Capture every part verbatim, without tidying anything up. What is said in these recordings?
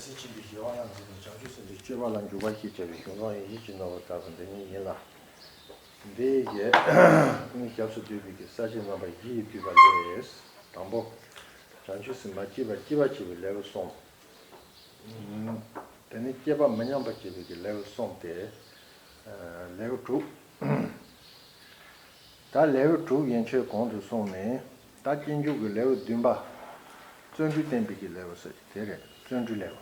སེམས་ཅན་པའི་དགེ་བ་ཡང་འཛིན་ནས་བྱང་ཆུབ་སེམས་དཔའི་སྤྱོད་པ་ལ་འཇུག་པ་ཞེས་བྱ་བའི་གཞུང་བཟང་ཡི་ཡིད་ཀྱི་ནོར་བུ་ལྟ་བུ་འདི་ཉིད་ཡིན་ལ། འདི་ཡི་ཀུན་ནས་སྐྱབས་སུ་འདུས་པའི་གི་ས་བཅད་རྣམ་པ་བཞི་ཡིས་བསྡུས་པ་ལས། དང་པོ། བྱང་ཆུབ་སེམས་མ་སྐྱེས་པ་སྐྱེ་བར་བྱེད་པའི་ལེའུ་གསུམ། དེ་ནས་སྐྱེས་པ་མི་ཉམས་པར་བྱེད་པའི་གི་ལེའུ་གསུམ་སྟེ། ལེའུ་དྲུག་ད་ལེའུ་དྲུག་ཡན་ཆོད་གོང་དུ་སོང་ནས། ད་སྤྱོད་འཇུག་གི་ལེའུ་བདུན་པ། བརྩོན་འགྲུས་བསྟན་པའི་གི་ལེའུ་ཟེར་གྱི་དེ་རེད། བརྩོན་འགྲུས་ལེའུ།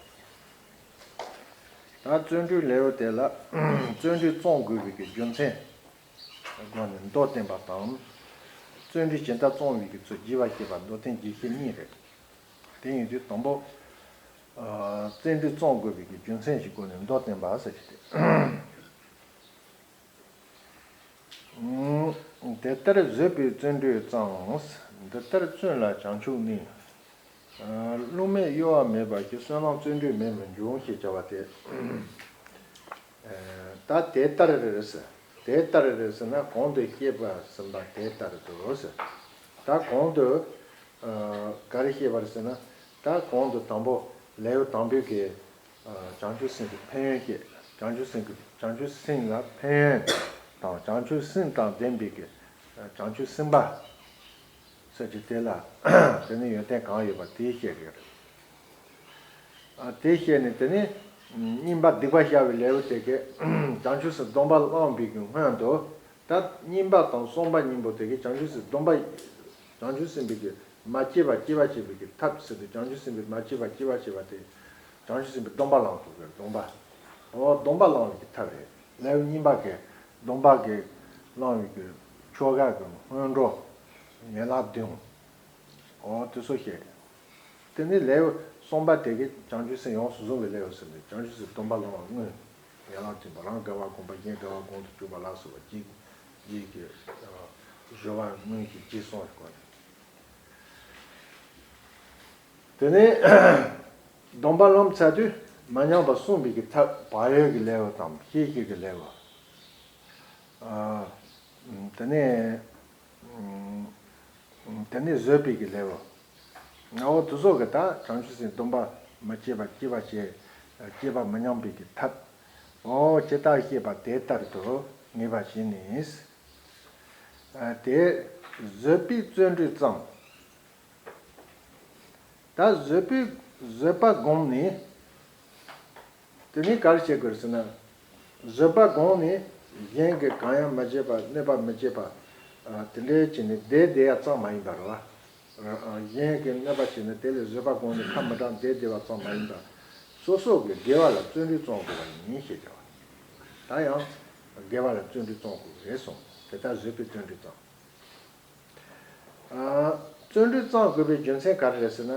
ད་བརྩོན་འགྲུས་ལེའུ་དེ་ལ་བརྩོན་འགྲུས་བརྩོན་དགོས་པའི་གི་རྒྱུ་མཚན་སྒོ་ནས་མདོ་བསྟན་པ་དང་། བརྩོན་འགྲུས་ཇི་ལྟར་བརྩོན་པའི་གི་ཚུལ་རྒྱས་པར་བཤད་པ་མདོར་བསྟན་རྒྱས་བཤད་གཉིས་རེད། དེ་ཡིན་དུས་དང་པོ། བརྩོན་འགྲུས་བརྩོན་དགོས་པའི་གི་རྒྱུ་མཚན་ཞིག་སྒོ་ནས་མདོ་བསྟན་པ་ཟེར་གྱི་དེ། དེ་ལྟར་བཟོད་པའི་བརྩོན་འགྲུས་བརྩམས། འདི་ལྟར་བརྩོན་ལ་བྱང་ཆུབ་གནས། རླུང་མེད་གཡོ་བ་མེད་པ་ཞིག་བསོད་ནམས་བརྩོན་འགྲུས་མེད་མི་འབྱུང་ཞེས་བྱ་བ་སྟེ། ད་དེ་ལྟར་རེད་ཟེར། དེ་ལྟར་རེད་ཟེར་ན་གོང་དུ་བཤད་པ་ཟིན་པ་དེ་ལྟར་དུ་ཟེར། ད་གོང་དུ་ག་རེ་བཤད་པ་རེད་ཟེར་ན། ད་གོང་དུ་དང་པོ་ལེའུ་དང་པོའི་གི་བྱང་ཆུབ་སེམས་ཀྱི་ཕན་ཡོན་བཤད། བྱང་ཆུབ་སེམས་ཀྱི་བྱང་ཆུབ་སེམས་ལ་ཕན་ཡོན་དང་། བྱང་ཆུབ་སེམས་དང་ལྡན་པའི་གི་བྱང་ཆུབ་སེམས་དཔའ་ཟེར་གྱི་དེ་ལ་དེ་ནི་ཡོན་ཏན་གང་ཡོད་པ་དེ་བཤད་ཀྱི་རེད། དེ་བཤད་ནས་དེ་ནི་སྙིམ་པ་སྡིག་པ་བཤགས་པའི་ལེའུ་དེ་གའི་བྱང་ཆུབ་སེམས་སྡོམ་པ་བླངས་པའི་གི་སྔོན་དུ། ད་སྙིམ་པ་དང་བསམ་པ་གཉིས་པོ་དེ་གའི་བྱང་ཆུབ་སེམས་སྡོམ་པ། བྱང་ཆུབ་སེམས་དཔའི་གི་མ་སྐྱེས་པ་སྐྱེ་བར་བྱེད་པའི་གི་ཐབས་ཟེར་ཏེ། བྱང་ཆུབ་སེམས་དཔའི་མ་སྐྱེས་པ་སྐྱེ་བར་བྱེད་པ་དེ། བྱང་ཆུབ་སེམས་དཔའི་སྡོམ་པ་བླང་དགོས་པའི་སྡོམ་པ། འོ་སྡོམ་པ་བླང་བའི་གི་ཐབས་རེད། ལེའུ་གཉིས་པ་གི་སྡོམ་པ་གི་བླང་བའི་གི་ཆོ་ག་གི་སྔོན་འགྲོ། ཡན་ལག་བདུན། འོ་དེ་ཚོ་བཤད། དེ་ནས་ལེའུ་གསུམ་པ་དེ་གི་བྱང་ཆུབ་སེམས་ཡོངས་སུ་བཟུང་བའི་ལེའུ་ཟེར་ནས། བྱང་ཆུབ་སེམས་སྡོམ་པ་བླང་བ་སྔོན། ཡན་ལག་བདུན་པ། རང་དགེ་བ་བསྒོམ་པ། གཞན་དགེ་བ་བསྒོམ་དུ་བཅུག་པ་ལ་སོགས་པ་བགྱིས། བགྱིས་ཀྱི་སྦྱོར་བ་སྔོན་གྱི་རྗེས་གསུངས་སྐོར། དེ་ནས་སྡོམ་པ་བླངས་ཚར་དུས་མ་ཉམས་པར་བསྲུང་བའི་གི་ཐབས། བག་ཡོད་ཀྱི་ལེའུ་དང་ཤེས་བཞིན་གྱི་ལེའུ། དེ་ནས་དེ་ནས་བཟོད་པའི་གི་ལེའུ། འོ་དེ་ཚོ་གི་ད་བྱང་ཆུབ་སེམས་སྡོམ་པ་མི་སྐྱེ་བ་སྐྱེ་བར་བྱེད། སྐྱེས་པ་མི་ཉམས་པའི་གི་ཐབས། འོ་ཇི་ལྟར་བཤད་པ་དེ་ལྟར་དུ་ངེས་པར་བྱས་ནས། དེ་བཟོད་པའི་བརྩོན་འགྲུས་བརྩམས། ད་བཟོད་པའི་བཟོད་པ་བསྒོམས་ནས། དེ་ནས་ག་རེ་བྱེད་དགོས་ཟེར་ན། བཟོད་པ་བསྒོམས་ནས་གཞན་གྱིས་གང་ཡང་མི་བྱེད་པ། གནོད་པ་མི་བྱེད་པ། དེ་འདྲའི་བྱས་ནས་བསྡད་བསྡད་ཡ་ཙམ་མ་ཡིན་པ་རེད་བ། གཞན་གྱིས་གནོད་པ་བྱས་ནས་དེ་ལ་བཟོད་པ་བསྒོམས་ནས་ཁ་མི་གྲག་བསྡད་བསྡད་པ་ཙམ་མ་ཡིན་པ། སོ་སོ་གི་དགེ་བ་ལ་བརྩོན་འགྲུས་བརྩོན་དགོས་པ་ཡིན་ཞེས་བྱ་བ། ད་ཡང་དགེ་བ་ལ་བརྩོན་འགྲུས་བརྩོན་དགོས་རེད་གསུངས། དེ་ལྟར་བཟོད་པའི་བརྩོན་འགྲུས་བརྩམས། བརྩོན་འགྲུས་བརྩམ་དགོས་པའི་རྒྱུ་མཚན་ག་རེ་རེད་ཟེར་ན།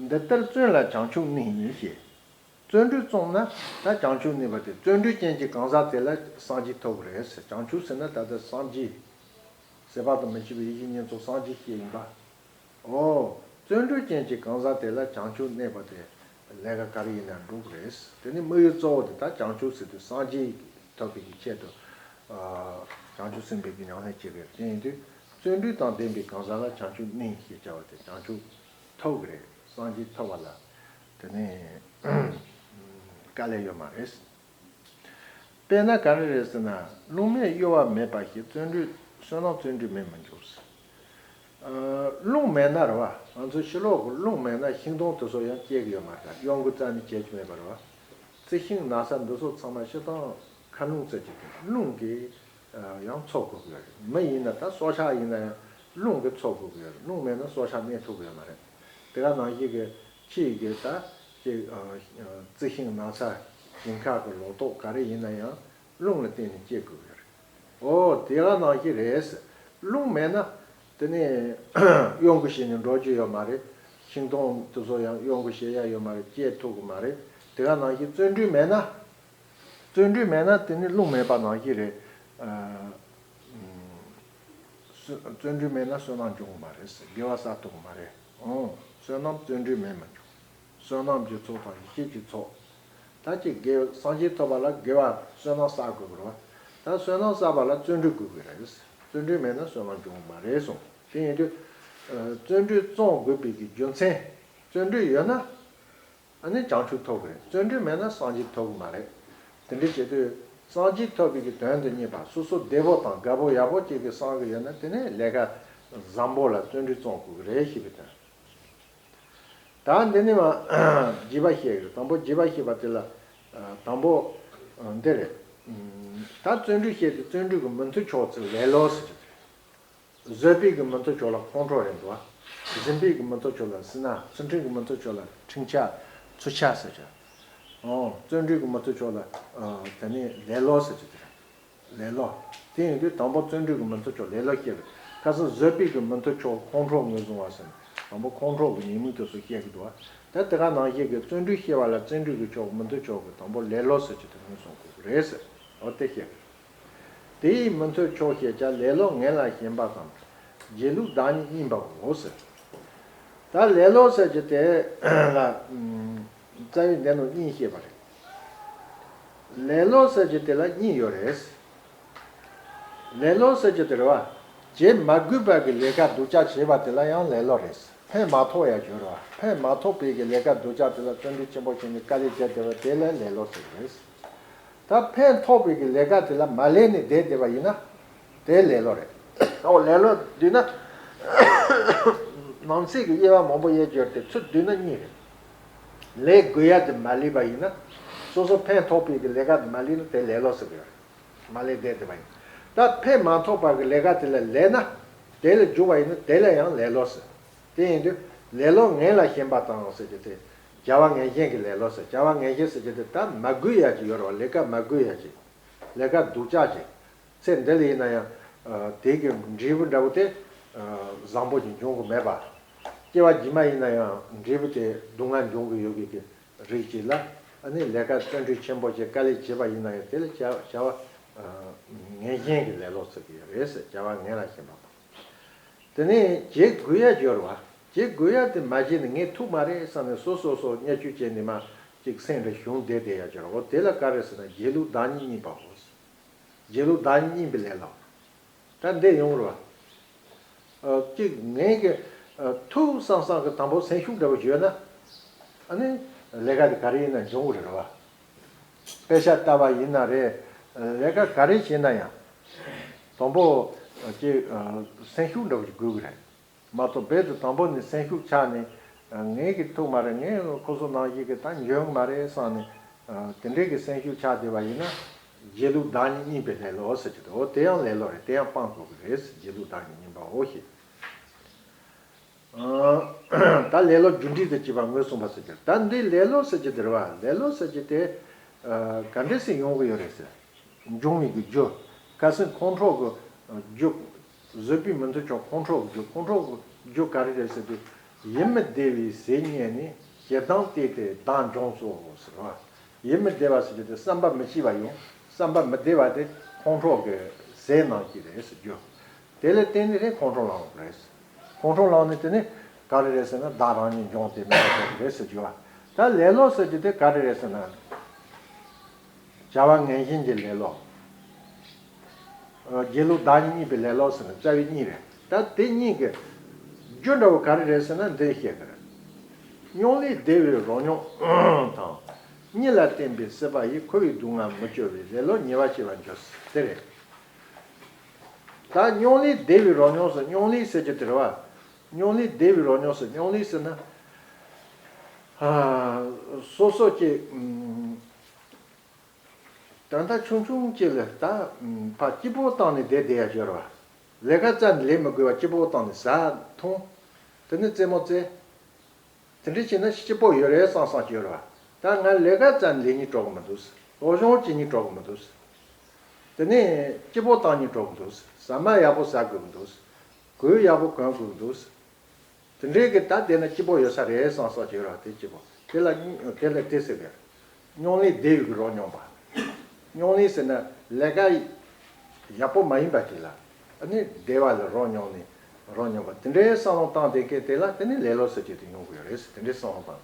འདི་ལྟར་བརྩོན་ལ་བྱང་ཆུབ་གནས་ཞེས། བརྩོན་འགྲུས་བརྩམས་ན་ད་བྱང་ཆུབ་གནས་པ་དེ། བརྩོན་འགྲུས་ཅན་གྱི་གང་ཟག་དེ་ལ་སངས་རྒྱས་ཐོབ་རེད་ཟེར། བྱང་ཆུབ་ཟེར་ན་ད་ལྟ་སངས་རྒྱས། ཟད་པ་དང་མི་ཕྱེད་པའི་ཡེ་ཤེས་བརྙེས་ཚོགས་སངས་རྒྱས་ཞེས་ཡིན་པ། འོ། བརྩོན་འགྲུས་ཅན་གྱི་གང་ཟག་དེ་ལ་བྱང་ཆུབ་གནས་པ་དེ་ལས་ཀ་ག་རེ་ཡིན་ན་འགྲུབ་རེད། དེ་ནི་དམིགས་ཡུལ་གཙོ་བོ་དེ་ད་བྱང་ཆུབ་ཟེར་དུས་སངས་རྒྱས་ཐོབ་པའི་གི་ཆེད་དུ། བྱང་ཆུབ་སེམས་དཔའི་གི་ཉམས་ལེན་བྱེད་དགོས། དེ་ཡིན་དུས་བརྩོན་འགྲུས་དང་ལྡན་པའི་གང་ཟག་ལ་བྱང་ཆུབ་གནས་ཞེས་བྱ་བ་དེ་བྱང་ཆུབ་ཐོབ་ཀྱི་རེད། སངས་རྒྱས་ཐོབ་པ་ལ་དེ་ནི་དཀའ་ལས་ཡོད་མ་རེད། དཔེར་ན་ག་རེ་རེད་ཟེར་ན། རླུང་མེད་གཡོ་བ་མེད་པ་ཞིག་བརྩོན་འགྲུས། བསོད་ནམས་བརྩོན་འགྲུས་མེད་མི་འགྱུར་ཟེར། རླུང་མེད་ན་རེད་བ། ང་ཚོའི་ཕྱི་ལོགས་ཀྱི་རླུང་མེད་ན་ཤིང་སྡོང་དེ་ཚོ་ཡང་སྐྱེ་གི་ཡོད་མ་རེད། གཡོ་འགུལ་རྩ་ནས་བྱེད་ཀྱི་མེད་པ་རེད་བ། རྩི་ཤིང་ན་ཚ་འདི་ཚོ་ཚང་མ་སྤྱིར་བཏང་མཁའ་རླུང་ཟེར་གྱི་དེ་རླུང་གིས་ཡང་འཚོ་དགོས་ཀྱི་ཡོད་རེད། མི་ཡིན་ན་ད་སྲོག་ཆགས་ཡིན་ན་ཡང་རླུང་གིས་འཚོ་དགོས་ཀྱི་ཡོད་རེད། རླུང་མེད་ན་སྲོག་ཆགས་གནས་ཐུབ་ཀྱི་ཡོད་མ་རེད། དེ་ག་ནང་བཞིན་གྱི་ཕྱི་ཡི་གི་ད་ཅིག་རྩི་ཤིང་ན་ཚ་ཞིང་ཁ་གི་ལོ་ཏོག་ག་རེ་ཡིན་ན་ཡང་རླུང་ལ་བརྟེན་ནས་སྐྱེ་དགོས་ཀྱི་ཡོད་རེད། འོ་དེ་ག་ནང་བཞིན་རེད། རླུང་མེད་ན་དེ་ནས་གཡོ་འགུལ་བྱས་ནས་འགྲོ་རྒྱུ་ཡོད་མ་རེད། ཤིང་སྡོང་དེ་ཚོ་ཡང་གཡོ་འགུལ་བྱེད་ཡ་ཡོད་མ་རེད། སྐྱེ་ཐུབ་ཀྱི་མ་རེད། དེ་ག་ནང་བཞིན་བརྩོན་འགྲུས་མེད་ན། བརྩོན་འགྲུས་མེད་ན་དེ་ནི་རླུང་མེད་པ་ནང་བཞིན་རེད། ཨ། བརྩོན་བརྩོན་འགྲུས་མེད་ན་བསོད་ནམས་འབྱུང་གི་མ་རེད། དགེ་བ་བསགས་ཐུབ་ཀྱི་མ་རེད། ཨོ། བསོད་ནམས་བརྩོན་འགྲུས་མེད་མི་འགྱུར། བསོད་ནམས་ཀྱི་ཚོགས་དང་ཡེ་ཤེས་ཀྱི་ཚོགས། ད་ཅིག་དགེ་སངས་རྒྱས་ཐོབ་པ་ལ་དགེ་བ་བསོད་ནམས་བསགས་དགོས་པ་རེད་བ། ད་བསོད་ནམས་བསགས་པ་ལ་བརྩོན་འགྲུས་དགོས་ཀྱི་རེད། བརྩོན་འགྲུས་མེད་ན་བསོད་ནམས་འབྱུང་གི་མ་རེད་གསུངས། དེ་ཡིན་དུས། ཨ། བརྩོན་འགྲུས་བརྩོན་དགོས་པའི་གི་རྒྱུ་མཚན། བརྩོན་འགྲུས་ཡོད་ན། ཨ་ནི་བྱང་ཆུབ་ཐོབ་གི་རེད། བརྩོན་འགྲུས་མེད་ན་སངས་རྒྱས་ཐོབ་གི་མ་རེད། དེ་འདྲ་བྱེད་དུས་སངས་རྒྱས་ཐོབ་པའི་གི་དོན་དུ་གཉེར་བ། སོ་སོ་བདེ་པོ་དང་དགའ་པོ་ཡག་པོ་ཅིག་གི་སངས་གི་ཡོད་ན་དེ་ནི་ལས་ཀ་བཟང་པོ་ལ་བརྩོན་འགྲུས་བརྩོན་དགོས་གི་རེད་ཞེས་པའི་དོན། ད་འདི་ནི་མ་རྒྱས་པ་བཤད་གི་རེད། དང་པོ་རྒྱས་པ་བཤད་པ་དེ་ལ་དང་པོ་འདི་རེད། ད་བརྩོན་འགྲུས་བཤད་དེ་བརྩོན་འགྲུས་ཀྱི་མི་མཐུན་ཕྱོགས་ཚུར་ལེ་ལོ་ཟེར་གྱི་རེད། བཟོད་པའི་གི་མི་མཐུན་ཕྱོགས་ལ་ཁོང་ཁྲོ་རེད་འདུག་བ། སྦྱིན་པའི་གི་མི་མཐུན་ཕྱོགས་ལ་སུན་སྣང་། ཚུལ་ཁྲིམས་ཀྱི་མི་མཐུན་ཕྱོགས་ལ་འཁྲུན་ཆགས། ཚུལ་ཆགས་ཟེར་གྱི། ཨོ། བརྩོན་འགྲུས་ཀྱི་མི་མཐུན་ཕྱོགས་ལ་ཨ། དེ་ནི་ལེ་ལོ་ཟེར་གྱི་དེ་རེད། ལེ་ལོ། དེ་ཡིན་དུས་དང་པོ་བརྩོན་འགྲུས་ཀྱི་མི་མཐུན་ཕྱོགས་ལེ་ལོ་བཤད་པས། ཁ་སང་བཟོད་པའི་གི་མི་མཐུན་ཕྱོགས་ཁོང་ཁྲོ་ངོས་བཟུང་བ་ཟེར་ནས་དང་པོ་ཁོང་ཁྲོ་གི་ཉེས་དམིགས་དེ་ཚོ་བཤད་ཀྱི་འདུག་བ། ད་དེ་ག་ནང་བཞིན་གྱི་བརྩོན་འགྲུས་བཤད་པ་ལ་བརྩོན་འགྲུས་ཀྱི་ཕྱོགས་མི་མཐུན་ཕྱོགས་ཀྱི་དང་པོ་ལེ་ལོ་ཟེར་གྱི་དེ་ངོས་བཟུང་དགོས་ཀྱི་རེད་ཟེར། འོ་དེ་བཤད་གི་རེད། དེ་ཡི་མི་མཐུན་ཕྱོགས་ཤེས་བྱ། ལེ་ལོ་ངན་ལ་ཞེན་པ་དང་། སྒྱིད་ལུག་བདག་ཉིད་གཉིས་པའོ་ཟེར། ད་ལེ་ལོ་ཟེར་གྱི་དེ་ལ་རྩ་བའི་འདས་ནོར་གཉིས་བཤད་པ་རེད། ལེ་ལོ་ཟེར་གྱི་དེ་ལ་གཉིས་ཡོད་རེད། ལེ་ལོ་ཟེར་གྱི་དེ་རེད་བ། བྱེད་མ་དགོས་པ་གི་ལས་ཀ་སྡུག་ཅག་བྱེད་པ་དེ་ལ་ཡང་ལེ་ལོ་རེད། ཕན་མ་ཐོགས་ཡ་གྱུར་བ། ཕན་མ་ཐོགས་པའི་གི་ལས་ཀ་སྡུག་ཅག་དེ་ལ་བརྩོན་འགྲུས་ཆེན་པོ་བྱས་ནས་དཀའ་ལས་བརྒྱབ་བསྡད་པ་དེ་ལ་ལེ་ལོ་ཟེར་གྱི་རེད། ད་ཕན་ཐོགས་པའི་གི་ལས་ཀ་དེ་ལ་མ་ལས་ནས་བསྡད་བསྡད་པ་ཡིན་ན་དེ་ལེ་ལོ་རེད། ཨོ་ལེ་ལོ་བསྡུས་ན་ནང་གསེས་ཀྱི་དབྱེ་བ་མང་པོ་དབྱེ་རྒྱུ་ཡོད་དེ་ཚུར་བསྡུས་ན་གཉིས་རེད། ལས་དགོས་ཡ་དེ་མ་ལས་པ་ཡིན་ན། སོ་སོ་ཕན་ཐོགས་པའི་གི་ལས་ཀ་དེ་མ་ལས་ན་དེ་ལེ་ལོ་ཟེར་གི་ཡོད་རེད། མ་ལས་བསྡད་བསྡད་པ་ཡིན། ད་ཕན་མ་ཐོགས་པ་གི་ལས་ཀ་དེ་ལ་ལས་ན་དེ་ལ་འཇུག་པ་ཡིན་ན་དེ་ལ་ཡང་ལེ་ལོ་ཟེར། དེ་ཡིན་དུས་ལེ་ལོ་ངན་ལ་ཞེན་པ་དང་ཟེར་གྱི་དེ་བྱ་བ་ངན་ཞེན་གྱི་ལེ་ལོ་ཟེར། བྱ་བ་ངན་ཞེན་ཟེར་གྱི་དེ་ད་མ་དགོས་ཡ་ཅིག་ཡོད་རེད་བ། ལས་ཀ་མ་དགོས་ཡ་ཅིག་ལས་ཀ་སྡུག་ཅག་ཅིག་ཚེ་འདི་ལ་ཡིན་ན་ཡང་དེ་གི་འབྲས་བུ་འདྲ་བོ་དེ་བཟང་པོ་ཞིག་འབྱུང་གི་མེད་པ། སྐྱེ་བ་རྗེས་མ་ཡིན་ན་ཡང་འབྲས་བུ་དེ་སྡུག་བསྔལ་འབྱུང་གི་ཡོད་པའི་གི་རིགས་ཅིག་ལ་ཨ་ནི་ལས་ཀ་བརྩོན་འགྲུས་ཆེན་པོ་བྱས་དཀའ་ལས་བྱས་པ་ཡིན་ན་ཡང་དེ་ལ་བྱ་བྱ་བ་ངན་ཞེན་གྱི་ལེ་ལོ་ཟེར་གྱི་ཡོད་རེད་ཟེར། བྱ་བ་ངན་ལ་ཞེན་པ་དང་། དེ་ནས་བྱེད་དགོས་ཡ་སྦྱོར་བ། བྱེད་དགོས་ཡ་དེ་མ་བྱས་ནས་ངས་ཐུབ་མ་རེད་བསམ་ནས་སོ་སོ་སོ་བརྙས་བཅོས་བྱས་ནས་མ་ཅིག་སེམས་རེ་ཞུམ་བསྡད་བསྡད་ཡ་སྦྱོར་བ་དེ་ལ་ག་རེ་ཟེར་ན་སྒྱིད་ལུག་བདག་ཉིད་གཉིས་པའོ། སྒྱིད་ལུག་བདག་ཉིད་གཉིས་པའི་ལེ་ལོ། ད་འདི་ཡོང་རེད་བ། ཨ། གཅིག་ངས་གི་ཨ། ཐུགས་བསམ་བསམ་གི་དང་པོ་སེམས་ཤུགས་འདྲ་བོ་ཡོད་ན། ཨ་ནི་ལས་ཀ་དེ་ག་རེ་ཡིན་ན་འབྱུང་གི་རེད་བ། དཔེ་ཆ་ལྟ་བ་ཡིན་ན་རེད། ལས་ཀ་ག་རེ་བྱེད་ན་ཡང་། དང་པོ་ཨ། གཅིག་ཨ། སེམས་ཤུགས་འདྲ་བོ་ཞིག་དགོས་གི་རེད། མ་གཏོགས་རྦད་དེ་དང་པོ་ནས་སེམས་ཤུགས་ཆག་ནས་ངས་གི་ཐུག་མ་རེད། ངས་ཁོ་ཚོ་ནང་བཞིན་གི་ད་འཇོན་གི་མ་རེད་བསམ་ནས་དེ་འདྲའི་གི་སེམས་ཤུགས་ཆག་བསྡད་པ་ཡིན་ན་སྒྱིད་ལུག་བདག་ཉིད་གཉིས་པའི་ལེ་ལོ་ཟེར་གྱི་འདུག་འོ་དེ་ཡང་ལེ་ལོ་རེད། དེ་ཡང་སྤང་དགོས་གི་རེད། སྒྱིད་ལུག་བདག་ཉིད་གཉིས་པའོ་ཞེས། ད་ལེ་ལོ་རྒྱུ་འབྲས་དང་བཅས་པ་ངོས་བཟུང་བ་ཟེར་གྱི་ད་འདི་ལེ་ལོ་ཟེར་གྱི་འདི་རེད་བ། ལེ་ལོ་ཟེར་གྱི་དེ་ག་འདྲ་སེ་ཡོང་གི་ཡོད་རེད་ཟེར། འབྱུང་བའི་གི་རྒྱུ། ཁ་སང་ཁོང་ཁྲོ་གི་རྒྱུ། བཟོད་པའི་མི་མཐུན་ཕྱོགས་ཁོང་ཁྲོ་གི་རྒྱུ། ཁོང་ཁྲོ་གི་རྒྱུ་ག་རེ་རེད་ཟེར་དུས། ཡིད་མི་བདེ་བའི་ཟས་རྙེད་ནས། ཞེ་སྡང་སྟེ་དེ་བདག་འཇོམས་སོ་ཟེར་བ། ཡིད་མི་བདེ་བ་ཟེར་གྱི་དེ་བསམ་པ་མི་སྐྱིད་པ་ཡོང་། བསམ་པ་མི་བདེ་བ་དེ་ཁོང་ཁྲོ་གི་ཟས་ནང་གི་རེད་ཟེར་རྒྱུ། དེ་ལ་བརྟེན་ནས་དེ་ཁོང་ཁྲོ་ལངས་པ་རེད། ཁོང་ཁྲོ་ལངས་ནས་དེ་ནི་ག་རེ་རེད་ཟེར་ན་བདག་རང་ཉིད་འཇོམས་ཏེ་མི་ལ་སོགས་པ་རེད་ཟེར་རྒྱུ་བ། ད་ལེ་ལོ་ཟེར་རྒྱུ་དེ་ག་རེ་རེད་ཟེར་ན། བྱ་བ་ངན་ཞེན་གྱི་ལེ་ལོ། སྒྱིད་ལུག་བདག་ཉིད་གཉིས་པའི་ལེ་ལོ་ཟེར་ནས་རྩ་བའི་གཉིས་རེད། ད་དེ་གཉིས་ཀྱི་རྒྱུ་འདྲ་བོ་ག་རེ་རེད་ཟེར་ན་འདི་བཤད་གི་རེད། སྙིང་ལས་བདེ་བའི་རོ་སྙོམས་དང་། གཉིད་ལ་བརྟེན་པའི་སྲེད་པ་ཡིས། འཁོར་བའི་སྡུག་བསྔལ་མི་སྐྱོ་བའི། ལེ་ལོ་ཉེས་པ་བྱེད་པར་འགྱུར། དེ་རེད། ད་སྙིང་ལས་བདེ་བའི་རོ་སྙོམས་ཟེར། སྙིང་ལས་ཟེར་གྱི་དེ་རེད་བ། སྙིང་ལས་བདེ་བའི་རོ་སྙོམས་ཟེར། སྙིང་ལས་ཟེར་ན། ཨ། སོ་སོ་ཀྱི་ཨུམ། ད་ལྟ་ཆུང་ཆུང་ཅིག་ལ་ད་ཕར་སྐྱིད་པོ་བཏང་ནས་བསྡད་བསྡད་ཡ་ཡོད་རེད་བ། ལས་ཀ་རྩ་ནས་ལས་མི་དགོས་པ་སྐྱིད་པོ་བཏང་ནས་ཟ་འཐུང་། དེ་ནས་རྩེད་མོ་རྩེ། དེ་འདྲ་བྱས་ན་སྐྱིད་པོ་ཡོད་རེད་བསམ་བསམ་གྱི་ཡོད་རེད་བ། ད་ང་ལས་ཀ་རྩ་ནས་ལས་སྙིང་བྲོ་གི་མི་འདུག་སློབ་སྦྱོང་བྱེད་སྙིང་བྲོ་གི་མི་འདུག་དེ་ནས་སྐྱིད་པོ་བཏང་སྙིང་བྲོ་གི་འདུག་ཟ་མ་ཡག་པོ་ཟ་དགོས་ཀྱི་འདུག་གོས་ཡག་པོ་གོན་དགོས་ཀྱི་འདུག་དེ་འདྲའི་གི་ད་བསྡད་ན་སྐྱིད་པོ་ཡོད་ས་རེད་བསམ་བསམ་བྱས་ར། དེ་སྐྱིད་པོ་དེ་ལ་དེ་ལ་དེ་ཟེར་གི། སྙིང་ལས་བདེ་བའི་གི་རོ་སྙོམས་པ། སྙིང་ལས་ཟེར་ན་ལས་ཀ་ཡག་པོ་མ་ཡིན་པ་ཅིག་ལ་ཨ་ནི་བདེ་བ་ལ་རོ་སྙོམས་ནས་རོ་སྙོམས་པ་དེ་འདྲའི་བསམ་བློ་བཏང་བསྡད་མཁན་དེ་ལ་དེ་ནི་ལེ་ལོ་ཟེར་གྱི་དེ་ཡོང་གི་ཡོད་རེད་ཟེར། དེ་འདྲའི་བསམ་བློ་བཏང་།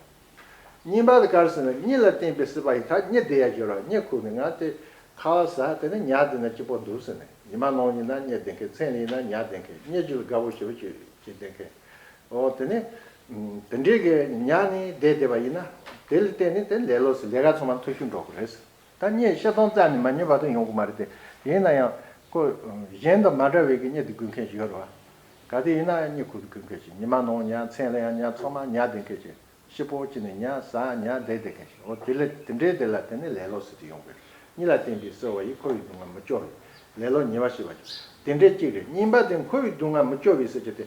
གཉིས་པ་དེ་ག་རེ་ཟེར་ན་གཉིད་ལ་བརྟེན་པའི་སྲེད་པ་ཡིས། ད་གཉིད་བདེ་ཡ་ཡོད་ར། གཉིད་ཁུག་ནས་ང་དེ་ཁ་བ་ཟ། དེ་ནས་ཉལ་བསྡད་ན་སྐྱིད་པོ་འདུག་ཟེར་ནས། ཉི་མ་ནང་ཡིན་ན་གཉིད་བདེ་མཁན། མཚན་ལ་ཡིན་ན་ཉལ་བདེ་མཁན། གཉིད་ཅིག་ལ་དགའ་པོ་ཞེ་པོ་ཅིག་བྱེད་བདེ་མཁན། ཨོ་དེ་ནས་དེ་འདྲའི་གི་ཉལ་ནས་བསྡད་བསྡད་པ་ཡིན་ན་ དེ་ལ་བརྟེན་ནས་དེ་ལས་ལོ་ཟེར། ལས་ཀ་ཚང་མ་འཐུས་ཤོར་འགྲོ་གི་རེད་ཟེར། ད་གཉེན་བཤད་སྟངས་རྩ་ནས་མ་ཉན་པ་དེ་ཡོང་གི་མ་རེད་དེ། ཡིན་ན་ཡང་ཁོ་གཞན་དང་མ་འདྲ་བའི་གི་གཉེན་དེ་དགོས་མཁན་ཞིག་ཡོད་རེད་བ། ག་དེ་ཡིན་ན་གཉེན་ཁུག་ཏུ་དགོས་མཁན་ཞིག་ཉི་མ་ནང་ཉལ། མཚན་ལ་ཡང་ཉལ། ཚང་མ་ཉལ་བསྡད་མཁན་ཞིག་སྐྱིད་པོ་བྱས་ནས་ཉལ་ཟ་ཉལ་བསྡད་བསྡད་མཁན་ཞིག་འོ་དེ་ལས་དེ་འདྲའི་དེ་ལ་དེ་ནི་ལས་ལོ་ཟེར་དུ་ཡོང་གི་རེད། གཉིད་ལ་བརྟེན་པའི་གསོ་བ་ཡིས། འཁོར་བའི་སྡུག་བསྔལ་མི་སྐྱོ་བའི་ལས་ལོ་ཉེ་བར་ཞི་བར་འགྱུར། དེ་འདྲའི་གཅིག་རེད། གཉིས་པ་དེ་འཁོར་བའི་སྡུག་བསྔལ་མི་སྐྱོ་བའི་ཟེར་གྱི་དེ།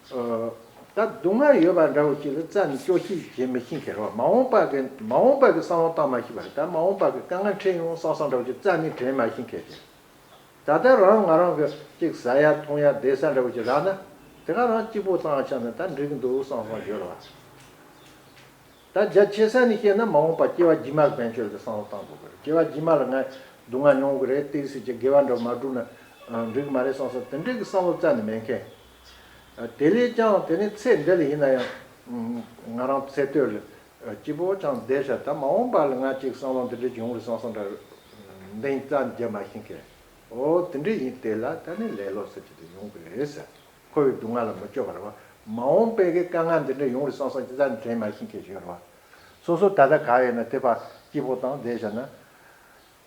ཨ། ད་སྡུག་བསྔལ་ཡོད་པ་འདྲ་བོ་ཅིག་ལ་རྩ་ནས་སྐྱོ་ཤས་བྱེད་མི་ཤེས་མཁན་རེད་བ། མ་འོངས་པ་གི་མ་འོངས་པ་གི་བསམ་བློ་བཏང་མ་ཤེས་པ་རེད། ད་མ་འོངས་པ་གི་དཀའ་ངལ་འཕྲད་ཡོང་བསམ་བསམ་འདྲ་བོ་ཅིག་རྩ་ནས་དྲན་མ་ཤེས་མཁན་རེད། ད་ལྟ་རང་ང་རང་གི་ཅིག་ཟ་ཡ་འཐུང་ཡ་བསྡད་ས་འདྲ་བོ་ཅིག་རག་ན། དེ་ག་རང་སྐྱིད་པོ་བཏང་ཆ་ནས་ད་འགྲིག་གི་འདུག་བསམ་བསམ་ཡོད་རེད་བ། ད་རྒྱ་ཆེ་ས་ནས་བཤད་ན་མ་འོངས་པ་སྐྱེ་བ་རྗེས་མ་གི་དཔལ་འབྱོར་དེ་བསམ་བློ་བཏང་དགོས་ཀྱི་རེད། སྐྱེ་བ་རྗེས་མ་ལ་ང་སྡུག་བསྔལ་མྱོང་གི་རེད། ཏོག་ཙམ་ཅིག་དགེ་བ་འདྲ་མ་བསྒྲུབས་ན་འགྲིག་གི་མ་རེད་བསམ་བསམ་དེ་འདྲའི་གི་བསམ་བློ་རྩ་ནས་མེད་མཁན། དེ་ལས་ཀྱང་དེ་ནས་ཚེ་འདི་ལ་ཡིན་ན་ཡང་ང་རང་ཚེ་སྟོད་ལ་སྐྱིད་པོ་ཅང་བསྡད་ཤག་ད་མ་འོངས་པ་ལ་ང་ཅིག་བསམ་བློ་འདི་འདྲ་ཅིག་ཡོང་རེད་བསམ་བསམ་འདྲ་གདེང་རྩ་ནས་རྒྱབ་མ་ཤེས་མཁན། འོ་དེ་འདྲ་ཡིན། དེ་ལ་ད་ནི་ལེ་ལོ་ཟེར་གྱི་དེ་ཡོང་གི་རེད་ཟེར། འཁོར་བའི་སྡུག་བསྔལ་ལ་མི་སྐྱོ་བ་རེད་བ། མ་འོངས་པའི་གི་དཀའ་ངལ་འདི་འདྲ་ཡོང་རེད་བསམ་བསམ་ཅི་ཙམ་དྲན་མ་ཤེས་མཁན་ཞིག་ཡོད་རེད་བ། སོ་སོ་ད་ལྟ་ག་ཡོད་ན་དེ་ཕར་སྐྱིད་པོ་བཏང་བསྡད་བཞག་ན།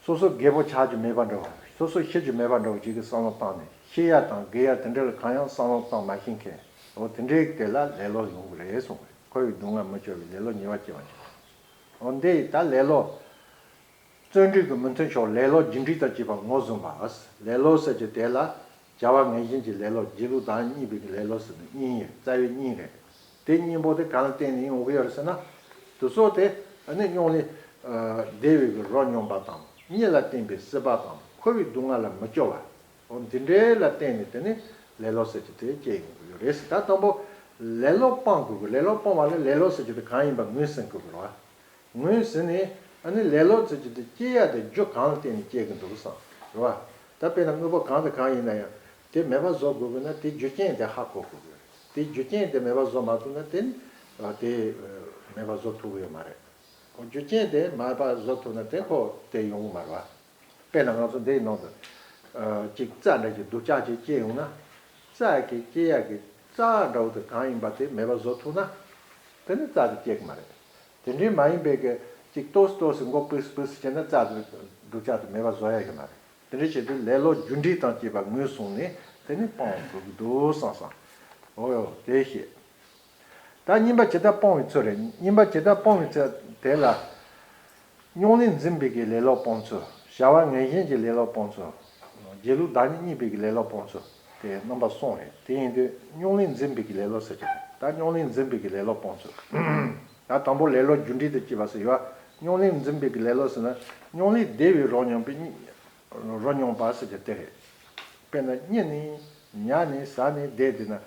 སོ་སོ་རྒད་པོ་ཆགས་རྒྱུ་མེད་པ་འདྲ་བ། སོ་སོ་ཤི་རྒྱུ་མེད་པ་འདྲ་བ་ཅིག་གི་བསམ་བློ་བཏང་ནས་ཤི་ཡ་དང་རྒས་ཡ་དེ་འདྲ་ལ་གང་ཡང་བསམ་བློ་བཏང་མ་ཤེས་མཁན། འོ་དེ་འདྲའི་དེ་ལ་ལེ་ལོ་ཡོང་གི་རེད་གསུངས་པས། འཁོར་བའི་སྡུག་བསྔལ་མི་སྐྱོ་བའི་ལེ་ལོ་ཉེ་བར་སྐྱེ་བ་ཅིག་འོ་འདི་ད་ལེ་ལོ། བརྩོན་འགྲུས་ཀྱི་མི་མཐུན་ཕྱོགས་ལེ་ལོ་རྒྱུ་འབྲས་དང་བཅས་པ་ངོས་བཟུང་བ། ལེ་ལོ་ཟེར་གྱི་དེ་ལ་བྱ་བ་ངན་ཞེན་གྱི་ལེ་ལོ། སྒྱིད་ལུག་བདག་ཉིད་གཉིས་པའི་གི་ལེ་ལོ་ཟེར་ནས་གཉིས་ཡོད། རྩ་བའི་གཉིས་རེད། དེ་གཉིས་པོ་དེ་གང་ལ་བརྟེན་ནས་ཡོང་གི་ཡོད་རེད་ཟེར་ན། དེ་ཚོ་དེ་ཨ་ནི་སྙིང་ལས་བདེ་བའི་གི་རོ་མྱོང་པ་དང་གཉིད་ལ་བརྟེན་པའི་སྲིད་པ་དང་འཁོར་བའི་སྡུག་བསྔལ་ལ་མི་སྐྱོ་བ། འོ་འདི་འདྲའི་ལ་བརྟེན་ནས་དེ་ནི་ལེ་ལོ་ཟེར་གྱི་དེ་སྐྱེ་ཡོང་གི་ཡོད་རེད་ཟེར། ད་དང་པོ་ལེ་ལོ་སྤང་དགོས་གི། ལེ་ལོ་སྤོང་བ་ལ་ལེ་ལོ་ཟེར་གྱི་དེ་གང་ཡིན་པ་ངོས་ཟིན་དགོས་གི་རེད་བ། ངོས་ཟིན་ནས་ཨ་ནི་ལེ་ལོ་ཟེར་གྱི་དེ་སྐྱེ་ཡ་དེ་རྒྱུ་གང་ལ་བརྟེན་ནས་སྐྱེ་གི་འདུག་བསམ་རེད་བ། ད་དཔེར་ན་དངོས་པོ་གང་དང་གང་ཡིན་ན་ཡང་དེ་མེད་པ་བཟོ་དགོས་དགོས་ན་དེ་རྒྱུ་རྐྱེན་དེ་ཧ་གོ་དགོས་གི་རེད། དེ་རྒྱུ་རྐྱེན་དེ་མེད་པ་བཟོ་མ་ཐུབ་ན་དེ་ནི་དེ་མེད་པ་བཟོ་ཐུབ་གི་ཡོད་མ་རེད། རྒྱུ་རྐྱེན་དེ་མ་པ་བཟོ་ཐུབ་ན་དེ་ཁོ་དེ་ཡོང་གི་མ་རེད་བ། དཔེར་ན་ང་ཚོ་འདིའི་ནང་དུ་ཨ་ཅིག་རྩྭ་འདྲ་ཅིག་སྡུག་ཅག་ཅིག་སྐྱེས་ཡོང་ན། རྩྭ་གི་སྐྱེ་ཡག་གི་རྩྭ་འདྲ་བོ་དེ་གང་ཡིན་པ་དེ་མེད་པ་བཟོ་ཐུབ་ན། དེ་ནི་རྩྭ་དེ་སྐྱེ་གི་མ་རེད། དེ་འདྲའི་མ་ཡིན་པའི་གི་ཅིག་ཏོག་ཙམ་ཏོག་ཙམ་མགོ་ཕུགས་སུ་ཕུགས་སུ་བྱས་ན་རྩྭ་དེ་སྡུག་ཅག་དེ་མེད་པ་བཟོ་ཡ་གི་མ་རེད། དེ་འདྲའི་ཆེད་དུ་ལེ་ལོ་རྒྱུ་འབྲས་དང་བཅས་པ་ངོས་བཟུང་ནས་དེ་ནི་སྤང་དགོས་ཀྱི་འདུག་བསམ་བསམ། འོ་ཡོ་དེ་ཤེས། ད་གཉིས་པ་ཇི་ལྟར་སྤོང་བའི་ཚུལ་རེད། གཉིས་པ་ཇི་ལྟར་སྤོང་བའི་ཚུལ་དེ་ལ། སྙིང་ལས་འཛིན་པའི་གི་ལེ་ལོ་སྤོང་ཚུལ། བྱ་བ་ངན་ཞེན་གྱི་ལེ་ལོ་སྤོང་ཚུལ། སྒྱིད་ལུག་བདག་ཉིད་གཉིས་པའི་གི་ལེ་ལོ་སྤོང་ཚུལ། དེ་རྣམ་པ་གསུམ་རེད། དེ་ཡིན་དུས་སྙིང་ལས་འཛིན་པའི་གི་ལེ་ལོ་ཟེར་གྱི་རེད། ད་སྙིང་ལས་འཛིན་པའི་གི་ལེ་ལོ་སྤོང་ཚུལ། ད་དང་པོ་ལེ་ལོ་རྒྱུ་འབྲས་དང་བཅས་པ་ཟེར་ཡོད། སྙིང་ལས་འཛིན་པའི་གི་ལེ་ལོ་ཟེར་ན་སྙིང་ལས་བདེ་བའི་རོ་མྱོང་པའི་རོ་མྱོང་པ་ཟེར་གྱི་དེ་རེད། དཔེར་ན་གཉིད་ནས་ཉལ་ནས་ཟ་ནས་བསྡད་དེ་ན།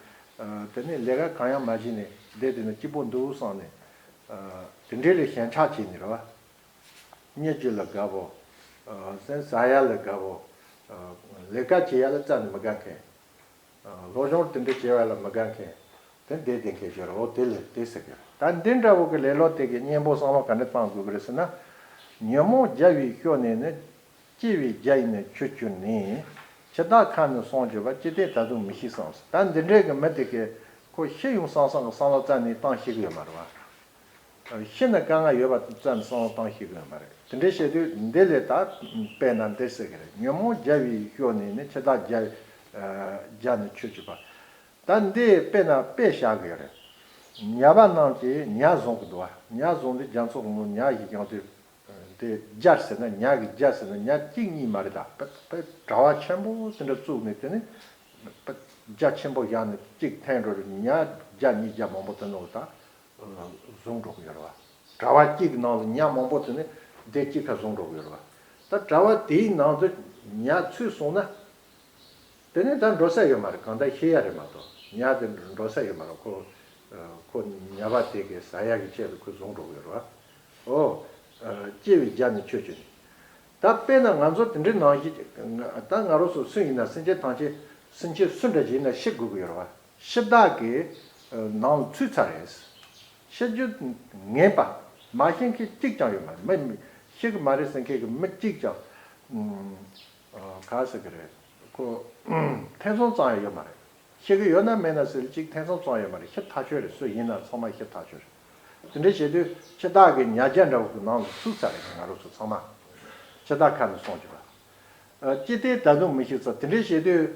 དེ་ནས་ལས་ཀ་གང་ཡང་མ་བྱས་ནས་བསྡད་དེ་ན་སྐྱིད་པོ་འདུག་བསམ་ནས། དེ་འདྲའི་ལས་ཞེན་ཆགས་བྱས་ནས་རེད་བ། གཉིད་རྒྱུ་ལ་དགའ་བོ། སེམས་ཟ་ཡ་ལ་དགའ་བོ། ལས་ཀ་བྱེད་ཡ་ལ་རྩ་ནས་མི་དགའ་མཁན། སློབ་སྦྱོང་དེ་འདྲ་བྱེད་པ་ལ་མི་དགའ་མཁན། དེ་འདྲ་བསྡད་མཁན་ཞིག་རེད། འོ་དེ་ལ་དེ་ཟེར་གི་རེད། ད་འདི་འདྲ་བོ་གི་ལེ་ལོ་དེ་གི་གཉེན་པོ་བསམ་བློ་ག་འདྲ་བཏང་དགོས་ཀྱི་རེད་ཟེར་ན། ཉོན་མོངས་བརྒྱ་པའི་ཤུགས་ནས་ནི། སྐྱེ་བའི་རྒྱ་ཡིས་ནི་ཆོད་གྱུར་ནས། འཆི་བདག་ཁ་ནི་སངས་གྱུར་པ། ཅི་སྟེ་ད་དུང་མི་ཤེས་སམ། ད་འདི་འདྲའི་གི་མི་དེ་གི་ཁོ་ཤི་ཡོང་བསམ་བསམ་གི་བསམ་བློ་རྩ་ནས་བཏང་ཤེས་གི་ཡོད་མ་རེད་བ། ཤི་ན་དཀའ་ངལ་ཡོད་པ་རྩ་ནས་བསམ་བློ་བཏང་ཤེས་གི་ཡོད་མ་རེད། དེ་འདྲའི་བཤད་དུས་འདི་ལས་ད་དཔེར་ན་འདི་ཟེར་གི་རེད། ཉོན་མོངས་བརྒྱ་པའི་ཤུགས་ནས་ནི། འཆི་བདག་རྒྱ་རྒྱ་ནི་ཆོད་གྱུར་པ། ད་འདི་དཔེར་ན་དཔེ་བཞག་གི་རེད། ཉ་པ་རྣམས་ཀྱིས་ཉ་བཟུང་གི་འདུག་བ། ཉ་བཟུང་དུས་རྒྱ་མཚོ་གི་ངོ་ཉ་ཞིག་ཡོང་དུས། དེ་རྒྱ་ཟེར་ན་ཉ་གི་རྒྱ་ཟེར་ན་ཉ་གཅིག་གཉིས་མ་རེད། ད་དཔེ་དཔེ་གྲྭ་པ་ཆེན་པོ་དེ་འདྲ་བཙུགས་ནས་དེ་ནི་དཔེ་རྒྱ་ཆེན་པོ་བཞག་ནས་གཅིག་འཐེན་འགྲོ་རེད། ཉ་བརྒྱ་ཉིས་བརྒྱ་མང་པོ་དེ་ནང་ལ་ད་བཟུང་འགྲོ་གི་ཡོད་རེད་བ། གྲྭ་པ་གཅིག་གི་ནང་ལ་ཉ་མང་པོ་དེ་ནི་སྡེ་གཅིག་ཁ་བཟུང་འགྲོ་གི་ཡོད་རེད་བ། ད་གྲྭ་པ་དེའི་ནང་དུ་ཉ་ཚུད་སོང་ན། དེ་ནས་ད་འགྲོ་ས་ཡོད་མ་རེད། གང་ལྟར་ཤི་ཡ་རེད་མ་གཏོགས་ཉ་དེ་འགྲོ་ས་ཡོད་མ་རེད། ཁོ་ཁོ་ཉ་པ་དེ་གའི་ཟ་ཡ་གི་ཆེད་དུ་ཁོས་བཟུང་འགྲོ་གི་ཡོད་རེད་བ། ཨོ། སྐྱེ་བའི་རྒྱ་ནི་ཆོད་གྱུར་ནས། ད་དཔེར་ན་ང་ཚོ་དེ་འདྲའི་ནང་བཞིན་ད་ང་རང་ཚོ་སུ་ཡིན་ན་སེམས་ཅན་ཐམས་ཅད་སེམས་ཅན་སུ་འདྲ་ཞིག་ཡིན་ན་ཤི་དགོས་ཀྱི་ཡོད་རེད་བ། ཤི་བདག་གི་ནང་ལ་ཚུད་ཚར་རེད། ཤི་རྒྱུ་ངེས་པ་མ་ཤེས་མཁན་གཅིག་ཀྱང་ཡོད་མ་རེད། མི་ཤི་གི་མ་རེད་ཟེར་མཁན་གྱི་མི་གཅིག་ཀྱང་། ག་ཟེར་གི་རེད། ཁོ་ཐེ་ཚོམ་ཙམ་ཡང་ཡོད་མ་རེད། ཤི་གི་ཡོད་ན་མེད་ན་ཟེར་གཅིག་ཐེ་ཚོམ་ཙམ་ཡོད་མ་རེད། ཤི་ཐག་ཆོད་རེད། སུ་ཡིན་ན་ཚང་མ་ཤི་ཐག་ཆོད་རེད། དེ་འདྲ་བྱེད་དུས་འཆི་བདག་གི་ཉ་རྒྱལ་འདྲ་བོ་གི་ནང་དུ་ཚུད་ཚར་རེད། ང་རང་ཚོ་ཚང་མ་འཆི་བདག་ཁ་ནས་སོང་གི་རེད། ཨ་ཅི་སྟེ་ད་དུང་མི་ཤི་ཚ་དེ་འདྲ་བྱེད་དུས།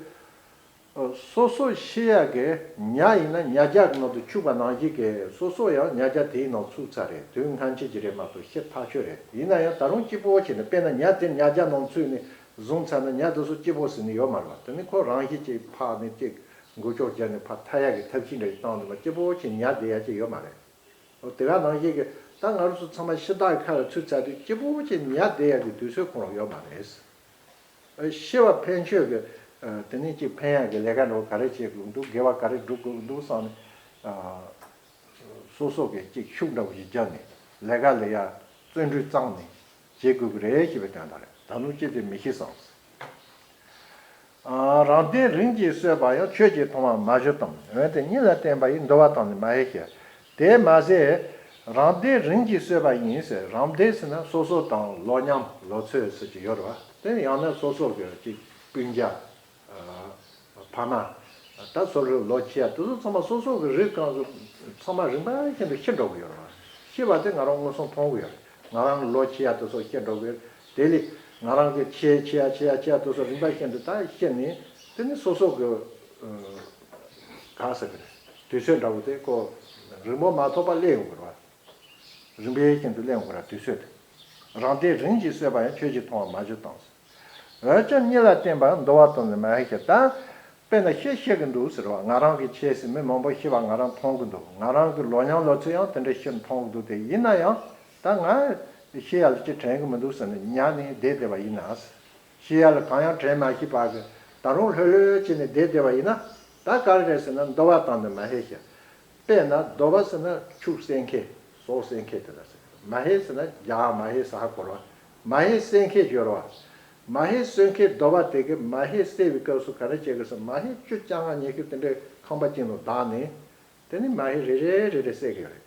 ཨ་སོ་སོ་ཤི་ཡག་གི་ཉ་ཡིན་ན་ཉ་རྒྱལ་གྱི་ནང་དུ་ཆུད་པ་ནང་བཞིན་གྱི་སོ་སོ་ཡང་ཉ་རྒྱལ་དེའི་ནང་ཚུད་ཚར་རེད། དུས་སྔ་ཕྱི་གྱི་རེད་མ་གཏོགས་ཤི་ཐག་ཆོད་རེད། ཡིན་ན་ཡང་ད་རུང་སྐྱིད་པོ་བྱས་ནས་དཔེར་ན་ཉ་དེ་ཉ་རྒྱལ་ནང་ཚུད་ནས་བཟུང་ཚར་ན་ཉ་དེ་ཚོ་སྐྱིད་པོ་ཟེར་ནི་ཡོད་མ་རེད་པ། དེ་ནི་ཁོ་རང་བཞིན་གྱིས་ཕར་ནས་ཅིག་མགོ་ལྕོག་རྒྱབ་ནས་ཕར་ཐར་ཡག་གི་ཐབས་ཤེས་འདྲ་ཞིག་བཏང་འདུག་པ། སྐྱིད་པོ་བྱས་ཉ་བསྡད་ཡག་ཅིག་ཡོད་མ་རེད། འོ་དེ་ག་ནང་བཞིན་གྱི་ད་ང་རང་ཚོ་ཚང་མ་ཤི་རྟགས་ཁ་ལ་ཚུད་ཚར་དུས་སྐྱིད་པོ་བྱས་ཉ་བསྡད་ཡག་གི་དུས་ཚོད་ཁོ་རང་ཡོད་མ་རེད། ཨ་ཤི་བ་ཕན་ཆོད་ཀྱི་ཨ་དེ་ནས་ཅིག་ཕན་ཡག་གི་ལས་ཀ་འདྲ་བོ་ག་རེ་བྱེད་དགོས་འདུག་དགེ་བ་ག་རེ་སྒྲུབ་དགོས་འདུག་བསམ་ནས་ཨ་སོ་སོ་གི་ཅིག་ཤུགས་འདྲ་བོ་ཞིག་བརྒྱབ་ནས་ལས་ཀ་ལས་ཡ་བརྩོན་འགྲུས་བརྩམས་ནས་བྱེད་དགོས་ཀྱི་རེད་ཞེས་པའི་དོན་དག་རེད། ད་དུང་ཅི་སྟེ་མི་ཤི་བསམ། ཨ་རང་སྡེ་རིམ་གྱིས་གསོད་པ་ཡང་ཁྱོད་ཀྱིས་མཐོང་བ་མ་བཞུ་དང་། འོན་ཏེ་གཉིད་ལ་བརྟེན་པ་ཡིས་འདུལ་བ་དང་ནི་མ་ཧེ་ཤེས། དེས་མ་ཟད་རང་སྡེ་རིམ་གྱིས་གསོད་པ་ཡིན་ཟེར། རང་སྡེ་ཟེར་ན་སོ་སོ་དང་ལོ་མཉམ་ལོ་ཚོད་ཟེར་གྱི་ཡོད་རེད་བ། དེ་ཡང་ན་སོ་སོ་གི་ཅིག་སྤུན་ཀྱག་ཨ་ཕ་མ། ད་སོ་སོའི་ལོ་ཆེ་ཡ་དེ་ཚོ་ཚང་མ་སོ་སོ་གི་རིགས་གང་ཚོ་ཚང་མ་རིམ་པ་བཞིན་དུ་ཤི་འགྲོ་གི་ཡོད་རེད་བ། ཤི་བ་དེ་ང་རང་མངོན་སུམ་མཐོང་གི་ཡོད་རེད། ང་རང་ལོ་ཆེ་ཡ་དེ་ཚོ་ཤི་འགྲོ་གི་ཡོད་རེད། དེ་ལས་ང་རང་གི་ཆེ་ཆེ་ཡ་ཆེ་ཡ་ཆེ་ཡ་དེ་ཚོ་རིམ་པ་བཞིན་དུ་ད་ཤི་ནས་དེ་ནི་སོ་སོ་གི་ཨ་ག་ཟེར་གི་རེད། དུས་ཚོད་འདྲ་བོ་དེ་ཁོ་རིང་པོ་མ་ཐོགས་པ་སླེབས་ཡོང་གི་རེད་བ། རིམ་པས་ཤིན་ཏུ་གླེང་དགོས་ར་དུས་ཚོད་དེ། རང་སྡེ་རིམ་གྱིས་གསོད་པ་ཡང་ཁྱོད་ཀྱིས་མཐོང་བ་མ་བཞུ་དང་། འོན་ཀྱང་གཉིད་ལ་བརྟེན་པ་འདུལ་བ་དང་ནི་མ་ཧེ་ཤེས་དང་། དཔེར་ན་ཤི་ཤི་གི་འདུག་ཟེར་བ་ང་རང་གི་ཆེས་སྲིད་མི་མང་པོ་ཤི་བ་ང་རང་མཐོང་གི་འདུག་ང་རང་གི་ལོ་མཉམ་ལོ་ཚོད་ཡང་དེ་འདྲ་ཤི་མཐོང་གི་འདུག་དེ་ཡིན་ན་ཡང་ད་ང་ཤི་ཡ་ལ་ཅི་དྲན་གི་མི་འདུག་ཟེར་ནས་ཉལ་ནས་བསྡད་བསྡད་པ་ཡིན་ན། ཤི་ཡ་ལ་གང་ཡང་དྲན་མ་ཤེས་པ་གི་ད་རུང་ལྷོད་ལྷོད་བྱས་ནས་བསྡད་བསྡད་པ་ཡིན་ན་ད་ག་རེ་རེད་ཟེར་ན་འདུལ་བ་དང་ནི་མ་ཧེ་ཤེས། དཔེར་ན་འདུལ་བ་ཟེར་ན་ཕྱུགས་གསོད་མཁན། ཟོག་གསོད་མཁན་དེ་ལ་ཟེར། མ་ཧེ་ཟེར་ན་རྒྱ་མ་ཧེ་ཟ་ཧ་གོ་ར། མ་ཧེ་གསོད་མཁན་ཡོད་ར། མ་ཧེ་གསོད་མཁན་འདུལ་བ་དེ་གི་མ་ཧེ་གསོད་པའི་སྐབས་སུ་ག་རེ་བྱེད་དགོས་ཟེར། མ་ཧེ་བཅུ་རྐྱང་ལྔ་ཉི་ཤུ་དེ་འདྲའི་ཁང་པ་ཅན་དུ་བདག་ནས་དེ་ནི་མ་ཧེ་རེ་རེ་རེ་རེ་གསོད་གི་ཡོད་རེད།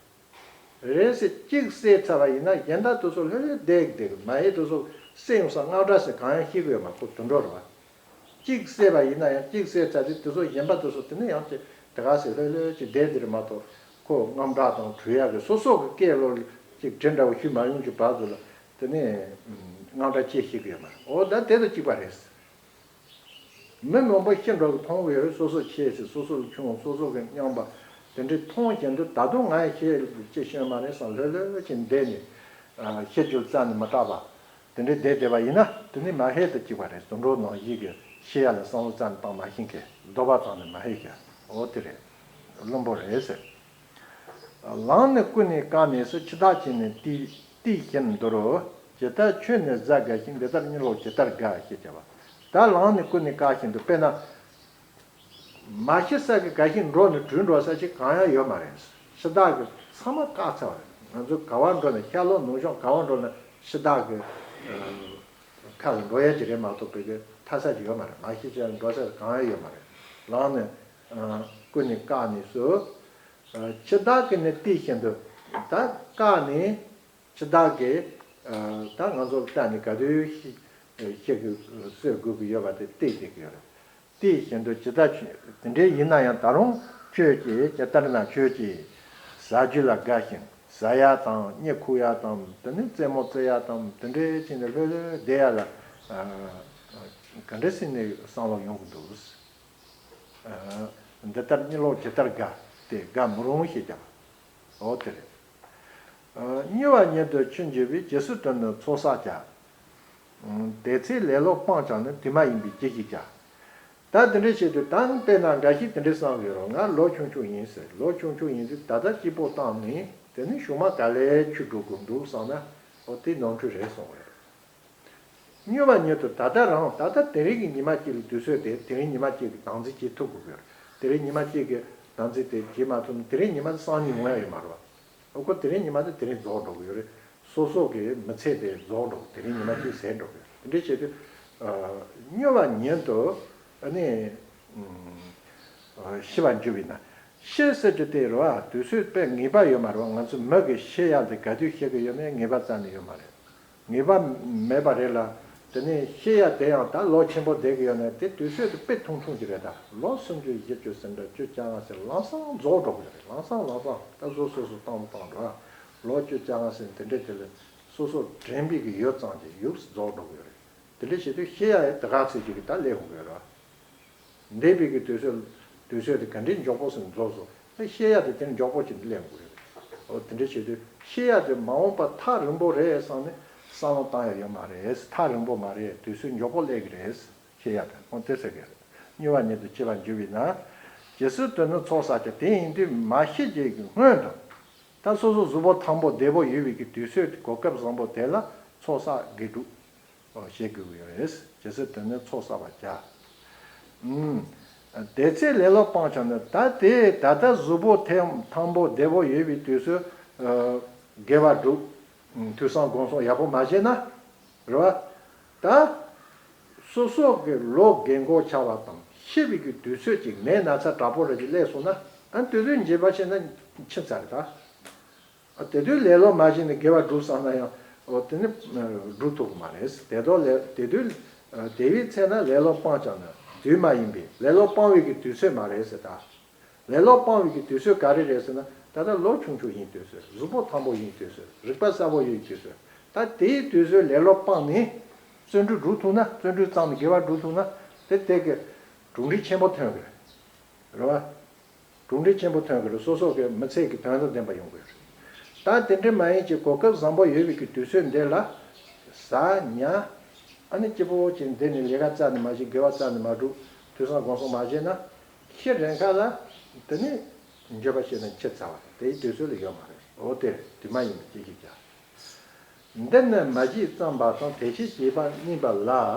རེ་རེ་ཟེར་གཅིག་གསོད་ཚར་བ་ཡིན་ན་གཞན་དག་དེ་ཚོ་ལྷོད་ལྷོད་བསྡད་བསྡད་གི་མ་ཧེ་དེ་ཚོ་གསོད་ཡོང་ས་དངངས་སྐྲག་ཟེར་གང་ཡང་ཤེས་གི་ཡོད་མ་ཁོ་དུད་འགྲོ་རེད་བ། གཅིག་བསད་པ་ཡིན་ན་ཡང་གཅིག་བསད་ཚར་དུས་དེ་ཚོ་གཞན་པ་དེ་ཚོ་དེ་ནས་ཡང་ཅིག་དེ་ག་ཟེར་ལྷོད་ལྷོད་ཅིག་བསྡད་དེ་རེད་མ་གཏོགས་ཁོ་དངངས་སྐྲག་དང་བྲོས་ཡག་གི་སོ་སོ་གི་སྐད་ལོ་ཅིག་དྲི་འདྲ་བོ་ཞུ་མ་ཡོང་གི་བར་དུ་ལ་དེ་ནས་དངངས་སྐྲག་སྐྱེ་ཤེས་གི་ཡོད་མ་རེད། འོ་ད་དེ་དང་གཅིག་པ་རེད། མི་མང་པོ་ཤི་འགྲོ་གི་མཐོང་གི་ཡོད་རེད། སོ་སོ་ཆེ་ཟེར་སོ་སོ་ལ་ཆུང་སོ་སོ་གི་མཉམ་པ་དེ་འདྲའི་མཐོང་བཞིན་དུ་ད་དུང་ང་ཡི་ཤི་ལ་ཅི་ཤེས་མ་རེད་བསམ་ལྷོད་ལྷོད་ཅིག་བསྡད་ནས་ཤི་རྒྱུ་རྩ་ནས་མི་སྐྲག་པ། དེ་འདྲའི་བསྡད་བསྡད་པ་ཡིན་ན་དེ་ནི་མ་ཧེ་དང་གཅིག་པ་རེད། དུད་འགྲོ་ནང་བཞིན་གྱི་ཤི་ཡ་ལ་བསམ་བློ་རྩ་ནས་བཏང་མ་ཤེས་མཁན་འདུལ་བ་ཙམ་ནི་མ་ཧེ་ཤེས། འོ་དེ་རེད། བླུན་པོ་རེད་ཟེར། ལངས་ནས་ཀུན་ནས་བཀག་ནས་སུ། འཆི་བདག་གིས་ནི་དེ་དེ་བཞིན་འདུལ། ཇི་ལྟར་ཆོས་ནི་གཟའ་དགའ་ཞིང་། འདི་ལྟར་གཉིད་ལོག་ཇི་ལྟར་དགའ། ཞེས་བྱ་བ། ད་ལངས་ནས་ཀུན་ནས་བཀག་བཞིན་དུ་དཔེར་ན། མ་ཤི་ས་གི་ག་ཞིག་འགྲོ་ནས་བྲོས་འགྲོ་ས་ཞིག་གང་ཡང་ཡོད་མ་རེད། འཆི་བདག་གིས་ཚང་མ་བཀག་ཚར་བ་རེད། ང་ཚོ་ག་བར་འགྲོ་ན་ཤར་ལྷོ་ནུབ་བྱང་ག་བར་འགྲོ་ན་འཆི་བདག་གི་ཁ་ལ་འགྲོ་ཡ་ཅིག་རེད་མ་གཏོགས་བོད་པའི་ཐར་ས་ཅིག་ཡོད་མ་རེད། མ་ཤི་ཅིག་འགྲོ་ས་གང་ཡང་ཡོད་མ་རེད། ལངས་ནས་ཀུན་ནས་བཀག་ནས་སུ། འཆི་བདག་གིས་ནི་དེ་བཞིན་དུ། ད་བཀག་ནས། འཆི་བདག་གིས་ད་ང་ཚོར་བལྟས་ནས་ག་དུས་ཤི་ཤི་གི་གསོད་དགོས་ཀྱི་ཡོད་པ་དེ་བལྟས་བསྡད་ཀྱི་ཡོད་རེད། དེ་བཞིན་དུ་ཇི་ལྟར་དེ་འདྲའི་ཡིན་ན་ཡང་ད་རུང་ཁྱོད་ཀྱིས་ཇི་ལྟར་ན་ཁྱོད་ཀྱིས་ཟ་རྒྱུ་ལ་དགའ་ཞིང་ཟ་ཡ་དང་གཉིད་ཁུག་ཡ་དང་དེ་ནས་རྩེད་མོ་རྩེ་ཡ་དང་དེ་འདྲའི་ཕྱིན་ནས་ལྷོད་ལྷོད་བསྡད་ཡ་ལ་ག་འདྲ་སེ་ནས་བསམ་བློ་ཡོང་གི་འདུག་འདི་ལྟར་གཉིད་ལོག་ཇི་ལྟར་དགའ་སྟེ་དགའ་མི་རུང་ཞེས་ཀྱང་། འོ་དེ་རེད། མྱུར་བ་ཉིད་དུ་ཆུ་འཇིབ་པའི། ཇི་སྲིད་དུ་ནི་ཚོགས་བསགས་ཀྱང་། དེ་ཚེ་ལེ་ལོ་སྤངས་ཀྱང་ནི། དུས་མ་ཡིན་པའི་ཅི་ཞིག་ཀྱང་། ད་འདི་འདྲ་བྱེད་དུས་ད་དཔེར་ན་འགའ་ཞིག་དེ་འདྲ་བསམ་གི་རོགས། ང་ལོ་ཆུང་ཆུང་ཡིན་ཟེར། ལོ་ཆུང་ཆུང་ཡིན་དུས་ད་ལྟ་སྐྱིད་པོ་བཏང་ནས་དེ་ནི་གཞུག་མ་ག་ལེར་ཆུ་འགྲོ་དགོས་འདུག་བསམ་ན་འོ་དེ་ནོར་འཁྲུལ་རེད་གསུངས་རེད། མྱུར་བ་ཉིད་དུ་ད་ལྟ་རང་ད་ལྟ་དེ་རིང་གི་ཉི་མ་གཅིག་ལ་དུས་ཚོད་དེ་དེ་རིང་ཉི་མ་གཅིག་གི་དམ་འཛིན་བྱེད་ཐུབ་དགོས་ཀྱི་རེད། དེ་རིང་ཉི་མ་གཅིག་གི་དམ་འཛིན་དེ་བྱེད་མ་ཐུབ་ན་དེ་རིང་ཉི་མ་དེ་སང་ཉིན་ཡོང་ཡ་ཡོད་མ་རེད་བ། ཨོ་ཁོ་དེ་རིང་ཉི་མ་དེ་དེ་རིང་རྫོགས་འགྲོ་གི་ཡོད་རེད། སོ་སོ་གི་མི་ཚེ་དེ་རྫོགས་འགྲོ་གི་དེ་རིང་ཉི་མ་གཅིག་ཟད་འགྲོ་གི་ཡོད་རེད། དེ་འདྲ་བྱེད་དུས་མྱུར་བ་ཉིད་དུ་ཨ་ནི་ཤི་བར་འགྱུར་བས་ན། ཤི་ཟེར་རྒྱུ་དེ་རེད་བ། དུས་ཚོད་དཔེ་ངེས་པ་ཡོད་མ་རེད་བ། ང་ཚོ་མི་གི་ཤི་ཡག་དེ་ག་དུས་ཤི་གི་ཡོད་མེད་ངེས་པ་རྩ་ནས་ཡོད་མ་རེད། ངེས་པ་མེད་པ་རེད་ལ། དེ་ནས་ཤི་ཡག་དེ་ཡང་ད་ལོ་ཆེན་པོ་བསྡད་གི་ཡོད་ན་དེ་དུས་ཚོད་དེ་དཔེ་ཐུང་ཐུང་ཅིག་རེད། ད་ལོ་སུམ་ཅུ་བཞི་བཅུ་ཟིན་འདྲ་བཅུ་རྐྱང་ཟེར་ལམ་སང་རྫོགས་འགྲོ་གི་རེད། ལམ་སང་ལམ་སང་ད་བཟོ་སོ་སོ་བཏང་བཏང་འགྲོ། ལོ་བཅུ་རྩ་ལྔ་ཟེར་དེ་འདྲའི་དེ་ལ་སོ་སོ་དྲན་པའི་གི་ཡུལ་ཙམ་གྱི་ཡུལ་རྫོགས་འགྲོ་གི་ཡོད་རེད། དེ་འདྲ་བྱེད་དུས་ཤེས་ཡ་ཡི་དེ་ག་ཚོད་ཅིག་གི་ད་སླེབས་ཡོང་གི་ཡོད་རེད། འདས་པའི་གི་དུས་ཚོད། དུས་ཚོད་དེ་ག་འདྲའི་མགྱོགས་པོ་ཟིན་རྫོགས་སོང་། ཨ་ཤེས་ཡ་དེ་དེ་མགྱོགས་པོ་ཅིག་སླེབས་དགོས་རེད། འོ་དེ་འདྲ་བྱེད་དུས་ཤེས་ཡ་དེ་མ་འོངས་པ་ཐག་རིང་པོ་རེད་བསམ་ནས་བསམ་བློ་བཏང་ཡ་ཡོད་མ་རེད། ཐག་རིང་པོ་མ་རེད། དུས་ཚོད་མགྱོགས་པོ་སླེབས་ཀྱི་རེད། ཤེས་ཡ་དེ་འོ་དེ་ཟེར་གི་རེད། གཉིས་པ་ཉིད་དུ་སྐྱེ་བར་འགྱུར་བས་ན། ཇི་སྲིད་དོན་ནི་ཚོགས་བསགས་ཀྱང་། དེ་ཡིན་དུས་མ་ཤི་རྗེས་ཀྱི་སྔོན་དུ། ད་སོ་སོ་གཟུགས་པོ་ཐང་པོ་བདེ་པོ་ཡོད་པའི་གི་དུས་ཚོད་གོ་སྐབས་བཟང་པོ་དེ་ལ་ཚོགས་བསགས་དགེ་སྒྲུབ་བྱེད་དགོས་ཀྱི་ཡོད་རེད། ཇི་སྲིད་དོན་ནི་ཚོགས་བསགས་པར་བྱ། ཨུམ། དེ་ཚེ་ལེ་ལོ་སྤངས་ཀྱང་ནི། ད་དེ་ད་ལྟ་གཟུགས་པོ་ཐེམ་ཐང་པོ་བདེ་པོ་ཡོད་པའི་དུས་སུ། ཨ། དགེ་བ་སྒྲུབ། ཨུམ། ཐོས་བསམ་སྒོམ་གསུམ་ཡག་པོ་མ་བྱས་ན། རེད་བ། ད། སོ་སོ་གི་ལོ་རྒན་གོག་ཆགས་པ་དང་ཤི་བའི་གི་དུས་ཚོད་ཅིག་ནད་ན་ཚ་དྲག་པོ་རེ་ཅིག་སླེབས་སོང་ན། ཨ། དེ་དུས་འགྱེད་པ་བྱས་ན་ཕྱིན་ཚར་རེད་ད། ཨ། དེ་དུས་ལེ་ལོ་མ་བྱས་ནས་དགེ་བ་སྒྲུབ་བསམ་ན་ཡང་། འོ་དེ་ནི་སྒྲུབ་ཐུབ་ཀྱི་མ་རེད། དེ་དུས་ལེ་དེ་དུས། ཨ། དེ་བས་ཚེ་ན་ལེ་ལོ་སྤངས་ཀྱང་ནི་དུས་མ་ཡིན་པས། ལེ་ལོ་སྤང་བའི་གི་དུས་ཚོད་མ་རེད་ཟེར་ད། ལེ་ལོ་སྤང་བའི་གི་དུས་ཚོད་ག་རེ་རེད་ཟེར་ན། ད་ལྟ་ལོ་ཆུང་ཆུང་ཡིན་དུས་ཚོད། གཟུགས་པོ་ཐང་པོ་ཡིན་དུས་ཚོད། རིག་པ་གསལ་པོ་ཡིན་དུས་ཚོད། ད་དེའི་དུས་ཚོད་ལེ་ལོ་སྤངས་ནས་བརྩོན་འགྲུས་སྒྲུབ་ཐུབ་ན། བརྩོན་འགྲུས་བརྩམས་ནས་དགེ་བ་སྒྲུབ་ཐུབ་ན། དེ་དེ་གི་གྲུབ་འབྲས་ཆེན་པོ་ཐོན་གི་རེད། རེད་བ། གྲུབ་འབྲས་ཆེན་པོ་ཐོན་གི་རེད། སོ་སོ་གི་མི་ཚེ་གི་དོན་དང་ལྡན་པ་ཡོང་གི་རེད། ད་དེ་འདྲ་མ་ཡིན་གྱི་གོ་སྐབས་བཟང་པོ་ཡོད་པའི་གི་དུས་ཚོད་འདི་ལ་ཟ་ཉལ། ཨ་ནི་སྐྱིད་པོ་བྱས་འདི་ནས་ལས་ཀ་རྩ་ནས་མ་བྱེད། དགེ་བ་རྩ་ནས་མ་སྒྲུབ། ཐོས་བསམ་སྒོམ་གསུམ་མ་བྱས་ན། ཤི་རན་ཁ་ལ་དེ་ནས་འགྱོད་པ་བྱས་ན་འཆི་ཚར་བ་རེད། དེའི་དུས་ཚོད་ལ་ཡོད་མ་རེད། འོ་དེ་རེད། དེ་མ་ཡིན་པ་ཅི་ཞིག་ཀྱང་། འདི་ནི་མ་བྱས་བརྩམས་པ་དང་། དེ་ཕྱིར་བྱས་པ་རྙེད་པ་ལ།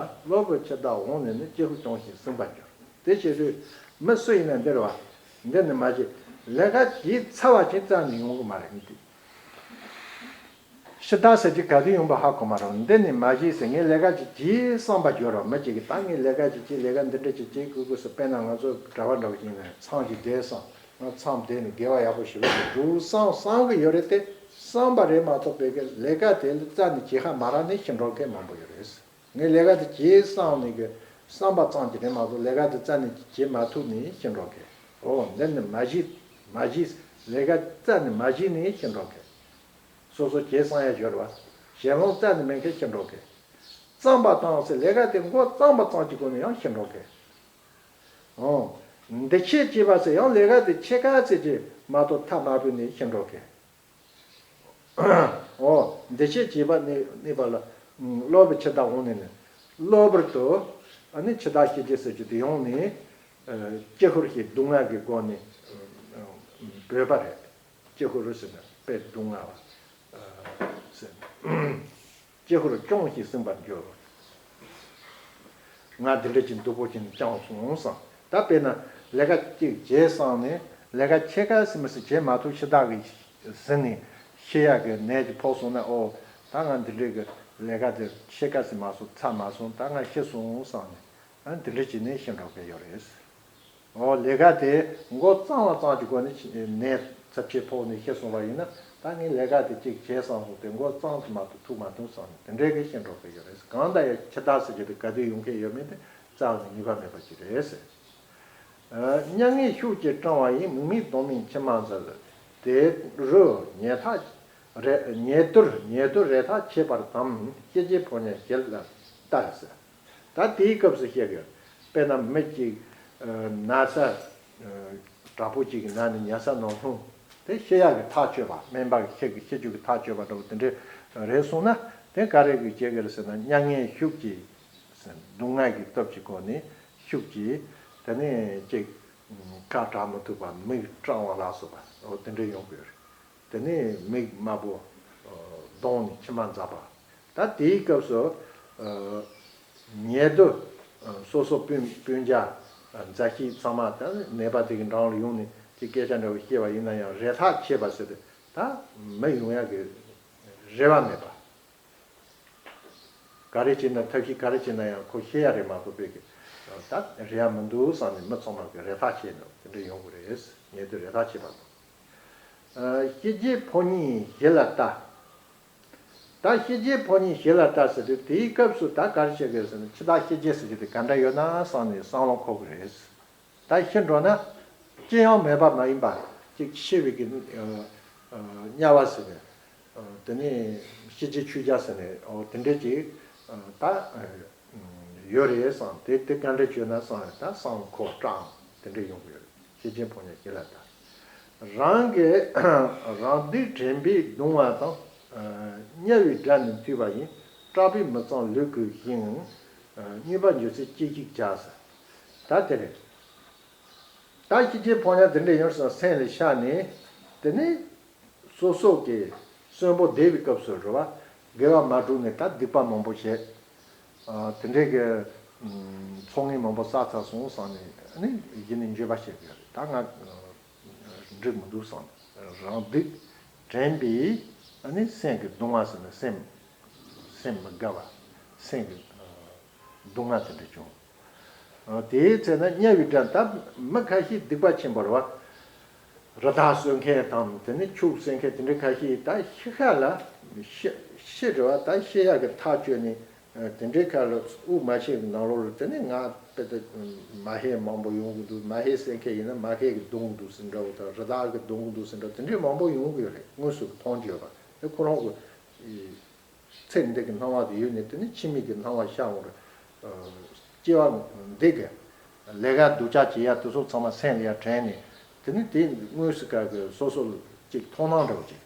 གློ་བུར་འཆི་བདག་འོངས་ནས་ནི། ཀྱི་ཧུད་སྐྱོང་ཞིང་ཟིན་པར་འགྱུར། དེ་བྱེད་དུས་མི་སུ་ཡིན་ན་འདིར་བ། འདི་ནི་མ་བྱས། ལས་ཀ་བྱས་ཚར་བ་ཅིག་རྩ་ནས་ཡོང་གི་མ་རེད། འདི་ཤི་བདག་ཟེར་གྱི་ག་དུས་ཡོང་པ་ཧ་གོ་མ་རེད། འདི་ནི་མ་བྱས་ཟེར། ངས་ལས་ཀ་ཅིག་བྱས་བསམ་པ་འགྱུར་རོ། མི་གཅིག་གིས་ད་ངས་ལས་ཀ་ཅིག་བྱས། ལས་ཀ་འདི་འདྲ་ཅིག་བྱེད་དགོས་དགོས་ཟེར། དཔེར་ན་ང་ཚོ་གྲྭ་པ་འདྲ་བོ་ཅིག་ཡིན་ན་མཚམས་ཅིག་བསྡད་སོང་། ང་མཚམས་བསྡད་ནས་དགེ་བ་ཡག་པོ་ཞིག་སྒྲུབ་བསམ་བསམ་གི་ཡོད་རེད་དེ། བསམ་པ་རེད་མ་གཏོགས་པའི་གི་ལས་ཀ་དེ་ལ་རྩ་ནས་བྱེད་ཧ་མ་རག་ནས་ཤི་འགྲོ་མཁན་མང་པོ་ཡོད་རེད། ངས་ལས་ཀ་དེ་བྱེད་བསམ་ནས་གི་བསམ་པ་ཙམ་གྱིས་རེད་མ་གཏོགས་ལས་ཀ་དེ་རྩ་ནས་བྱེད་མ་ཐུབ་ནས་ཤི་འགྲོ་མཁན། འོ་འདི་ནི་མ་བྱས། མ་བྱས། ལས་ཀ་རྩ་ནས་མ་བྱས་ནས་ཤི་འགྲོ་མཁན། སོ་སོ་བྱས་བསམ་ཡ་ཡོད་རེད་བ། ཞེན་ལོང་རྩ་ནས་མེད་མཁན་ཤི་འགྲོ་མཁན། བརྩམས་པ་དང་ཟེར། ལས་ཀ་དེ་འགོ་བརྩམས་པ་ཙམ་གྱི་སྒོ་ནས་ཡང་ཤི་འགྲོ་མཁན། འོ། འདི་ཕྱིར་བྱས་པ་ཟེར། ཡང་ལས་ཀ་དེ་ཕྱེད་ཀ་ཙམ་གྱིས་མ་གཏོགས་མཐའ་མ་བུད་ནས་ཤི་འགྲོ་མཁན། འོ། འདི་ཕྱིར་བྱས་པ་ནི་ནི་པ་ལ། གློ་བུར་འཆི་བདག་འོངས་ནས་ནི། གློ་བུར་དུ། ཨ་ནི་འཆི་བདག་ཤི་རྗེས་ཟེར་རྒྱུ་དེ་ཡོང་ནས། ཨ། ཀྱི་ཧུར་གྱིས་སྡུག་བསྔལ་གྱི་སྒོ་ནས་འབོད་པ་རེད། ཀྱི་ཧུར་ཟེར་ན་དཔེ་སྡུག་བསྔལ་བ་ཟེར། ཀྱི་ཧུར་སྐྱོང་ཞིང་ཟིན་པར་འགྱུར། ང་འདི་འདྲ་ཅིག་སྡུག་པོ་ཅིག་བསྐྱངས་སོང་བསམ། ད་དཔེར་ན་ལས་ཀ་གཅིག་བྱས་བསམ་ནས་ལས་ཀ་ཕྱེད་ཀ་ཙམ་མ་ཟད་བྱེད་མ་ཐུབ། ཤི་བདག་གིས་ཟིན་ནས་ཤི་ཡག་གི་ནད་ཅིག་ཕོག་སོང་ན། ཨོ། ད་ང་འདི་འདྲའི་གི་ལས་ཀ་དེ་ཕྱེད་ཀ་ཙམ་མ་སོང་། ཚར་མ་སོང་། ད་ང་ཤི་སོང་བསམ་ནས། ཨ། འདི་འདྲ་བྱས་ནས་ཤི་འགྲོ་མཁན་ཡོད་རེད། འོ། ལས་ཀ་དེ་འགོ་བརྩམས་པ་ཙམ་གྱི་སྒོ་ནས་ནད་ཚབས་ཆེ་ཕོག་ནས་ཤི་སོང་བ་ཡིན་ན། ད་ངས་ལས་ཀ་དེ་གཅིག་བྱས་བསམ་སོང་སྟེ། འགོ་བརྩམས་ཐུབ་མ་ཐུབ་ཐུབ་མ་ཐུབ་བསམ་ནས་དེ་འདྲའི་གི་ཤི་འགྲོ་གི་ཡོད་རེད། གང་ལྟར་ཡང་འཆི་བདག་ཟེར་རྒྱུ་དེ་ག་དུས་ཡོང་མཁན་ཡོད་མེད་དེ་རྩ་བ་ནས་ངེས་པ་མེད་པ་ཅིག་རེད་ཟེར། ཨ། མྱ་ངན་ཤུགས་ཀྱིས་སྐྲངས་པ་ཡིས། མིག་མིག་གདོང་མིག་མཆི་མ་འཛག། དེ་རུ་ཉལ་ཐག་རེ་ཉལ་དུར་ཉལ་དུར་རེ་ཐག་ཆད་པར་གདའ། ཤི་རྗེས་ཕོ་ཉ་བཞི་ལ་ལྟ་ཟེར། ད་དེའི་སྐབས་སུ་བཤད་དགོས། དཔེར་ན་མི་གཅིག་ན་ཚ་དྲག་པོ་གཅིག་གི་ནང་ནས་ཉལ་ས་ནང་ལྷུང་། དེ་ཤི་ཡག་གི་ཐག་ཆོད་པ། སྨན་པ་གིས་ཁྱེད་ཀྱི་ཤི་རྒྱུ་གི་ཐག་ཆོད་པ་འདྲ་བོ་དེ་འདྲ་རེད་སོང་ན། དེ་ག་རེ་གི་བྱེད་དགོས་རེད་ཟེར་ན། མྱ་ངན་ཤུགས་ཀྱིས་སྡུག་བསྔལ་གྱི་སྟོབས་ཀྱི་སྒོ་ནས་ཤུགས་ཀྱིས། དེ་ནས་ཅིག་ཁ་གྲག་མི་ཐུབ་པ། མིག་སྐྲངས་པ་ལ་སོགས་པ། འོ་དེ་འདྲ་ཡོང་དགོས་རེད། དེ་ནས་མིག་དམར་པོ་གདོང་ནས་མཆི་མ་འཛག་པ། ད་དེའི་སྐབས་སུ་ཉལ་དུ་སོ་སོ་སྤུན་སྤུན་ཀྱག་མཛའ་བཤེས་ཚང་མ་ད་ནད་པ་དེ་གི་འགྲམ་ལ་ཡོང་ནས་ཅིག་སྐད་ཆ་འདྲ་བོ་བཤད་པ་ཡིན་ན་ཡང་། རེ་ཐག་ཆད་པ་ཟེར་ཏེ་ད་མི་ཡོང་ཡག་གི་རེ་བ་མེད་པ། ག་རེ་བྱས་ན། ཐབས་ཤེས་ག་རེ་བྱས་ན་ཡང་ཁོ་ཤི་ཡག་རེད་མ་གཏོགས་པའི་གི་ད་རེ་ཡག་མི་འདུག་བསམ་ནས་མི་ཚང་མ་གི་རེ་ཐག་ཆད་ནས་དེ་འདྲ་ཡོང་གི་རེད། ཉལ་དུ་རེ་ཐག་ཆད་པ་དང་། ཤི་རྗེས་ཕོ་ཉ་བཞི་ལ་ལྟ། ད་ཤི་རྗེས་ཕོ་ཉ་བཞི་ལ་ལྟ་ཟེར་དུས་དེའི་སྐབས་སུ་ད་ག་རེ་བྱེད་དགོས་ཟེར་ན། འཆི་བདག་ཤི་རྗེས་ཟེར་རྒྱུ་དེ་ག་འདྲ་ཡོད་ན་བསམ་ནས་བསམ་བློ་འཁོར་གི་རེད། ད་ཤི་འགྲོ་ན་ཅི་ཡང་མེད་པ་མ་ཡིན་པ་ཅིག་ཤི་བའི་གི་དམྱལ་བ་ཟེར་ནས། དེ་ནས་ཤེས་བྱའི་ཆོས་རྒྱལ་ཟེར་ནས་འོ་དེ་འདྲས་ཀྱི་ད་ཡོད་རེད་བསམ། དེ་དེ་ག་འདྲས་བྱོས་ན་བསམ་ད་བསམ་ཁོ་སྐྲག་དེ་འདྲས་ཡོང་གི་ཡོད་རེད། ཤེས་བྱའི་ཕོ་ཉ་ཁྱེད་ལ་ད། རང་གི་རང་སྡུག་དྲན་པས་གདུང་བ་དང་། དམྱལ་བའི་དགྲ་ནི་ཐུལ་བ་ཡིན། སྐྲག་པས་མི་གཙང་ལུས་བསྐུལ་ཞིང་། རྔོན་པར་འགྱུར་ཚེ་ཅི་ཞིག་བྱ་ཟེར། ད་དེ་རེད། ད་ཤེས་བྱའི་ཕོ་ཉ་དེ་འདྲས་ཡོང་སོང་སེམས་ལ་ཤར་ནས། དེ་ནས་སོ་སོ་གི་གསོན་པོ་བསྡད་པའི་སྐབས་སུ་རེད་བ། དགེ་བ་མ་བསྒྲུབས་ནས་ད་སྡིག་པ་མང་པོ་བྱས། ཨ། དེ་འདྲས་ཀྱི་ཚོགས་ངན་མང་པོ་བསགས་ཚར་སོང་བསམ་ནས་ནི་གཞི་ནས་འགྱོད་པ་བྱེད་ཀྱི་ཡོད་རེད། ད་ང་འགྲིག་མི་འདུག་བསམ། རང་སྡུག་དྲན་པས་ནི་སེམས་ཀྱི་གདུང་བ་ཟེར་ན་སེམས་སེམས་མི་དགའ་བ། སེམས་ཀྱི་སྡུག་བསྔལ་དེ་འདྲ་བྱུང་། དེའི་ཚེ་ན་དམྱལ་བའི་དགྲ་ད་མི་ཁ་ཤས་སྡིག་པ་ཆེན་པོ་རེད་བ། རི་དྭགས་གསོད་མཁན་དང་དེ་ནས་ཕྱུགས་གསོད་མཁན་དེ་འདྲ་ཁ་ཤས་ད་ཤི་ཁ་ལ་ཤི་ཤི་རེད་བ། ད་ཤི་ཡག་གི་ཐག་གཅོད་ནས་དེ་འདྲའི་ཁ་ལ་དབུགས་མ་ཆད་ནང་ལོགས་ལ་དེ་ནས་ང་དཔེ་ད་མ་ཧེ་མང་པོ་ཡོང་གི་འདུག་མ་ཧེ་གསོད་མཁན་ཡིན་ན་མ་ཧེ་གི་གདུང་གི་འདུག་ཟེར་འདྲ་བོ་དང་རི་དྭགས་གི་གདུང་གི་འདུག་ཟེར་འདྲ་དེ་འདྲའི་མང་པོ་ཡོང་གི་ཡོད་རེད། དངོས་སུ་མཐོང་གི་ཡོད་པ་དེ་ཁོ་རང་གི་ཚེ་འདི་གི་སྣང་བ་དེ་ཡོད་ནས་དེ་ནི་ཕྱི་མིག་གི་སྣང་བ་ཤར་འོང་རེད། སྐྱེ་བ་འདི་གི་ལས་ཀ་སྡུག་ཅག་བྱེད་ཡ་དེ་ཚོ་ཚང་མ་སེམས་ལ་ཡ་དྲན་ནས་དེ་ནི་དེ་དངོས་སུ་ག་གི་སོ་སོ་ལ་ཅིག་མཐོང་སྣང་འདྲ་བོ་ཅིག་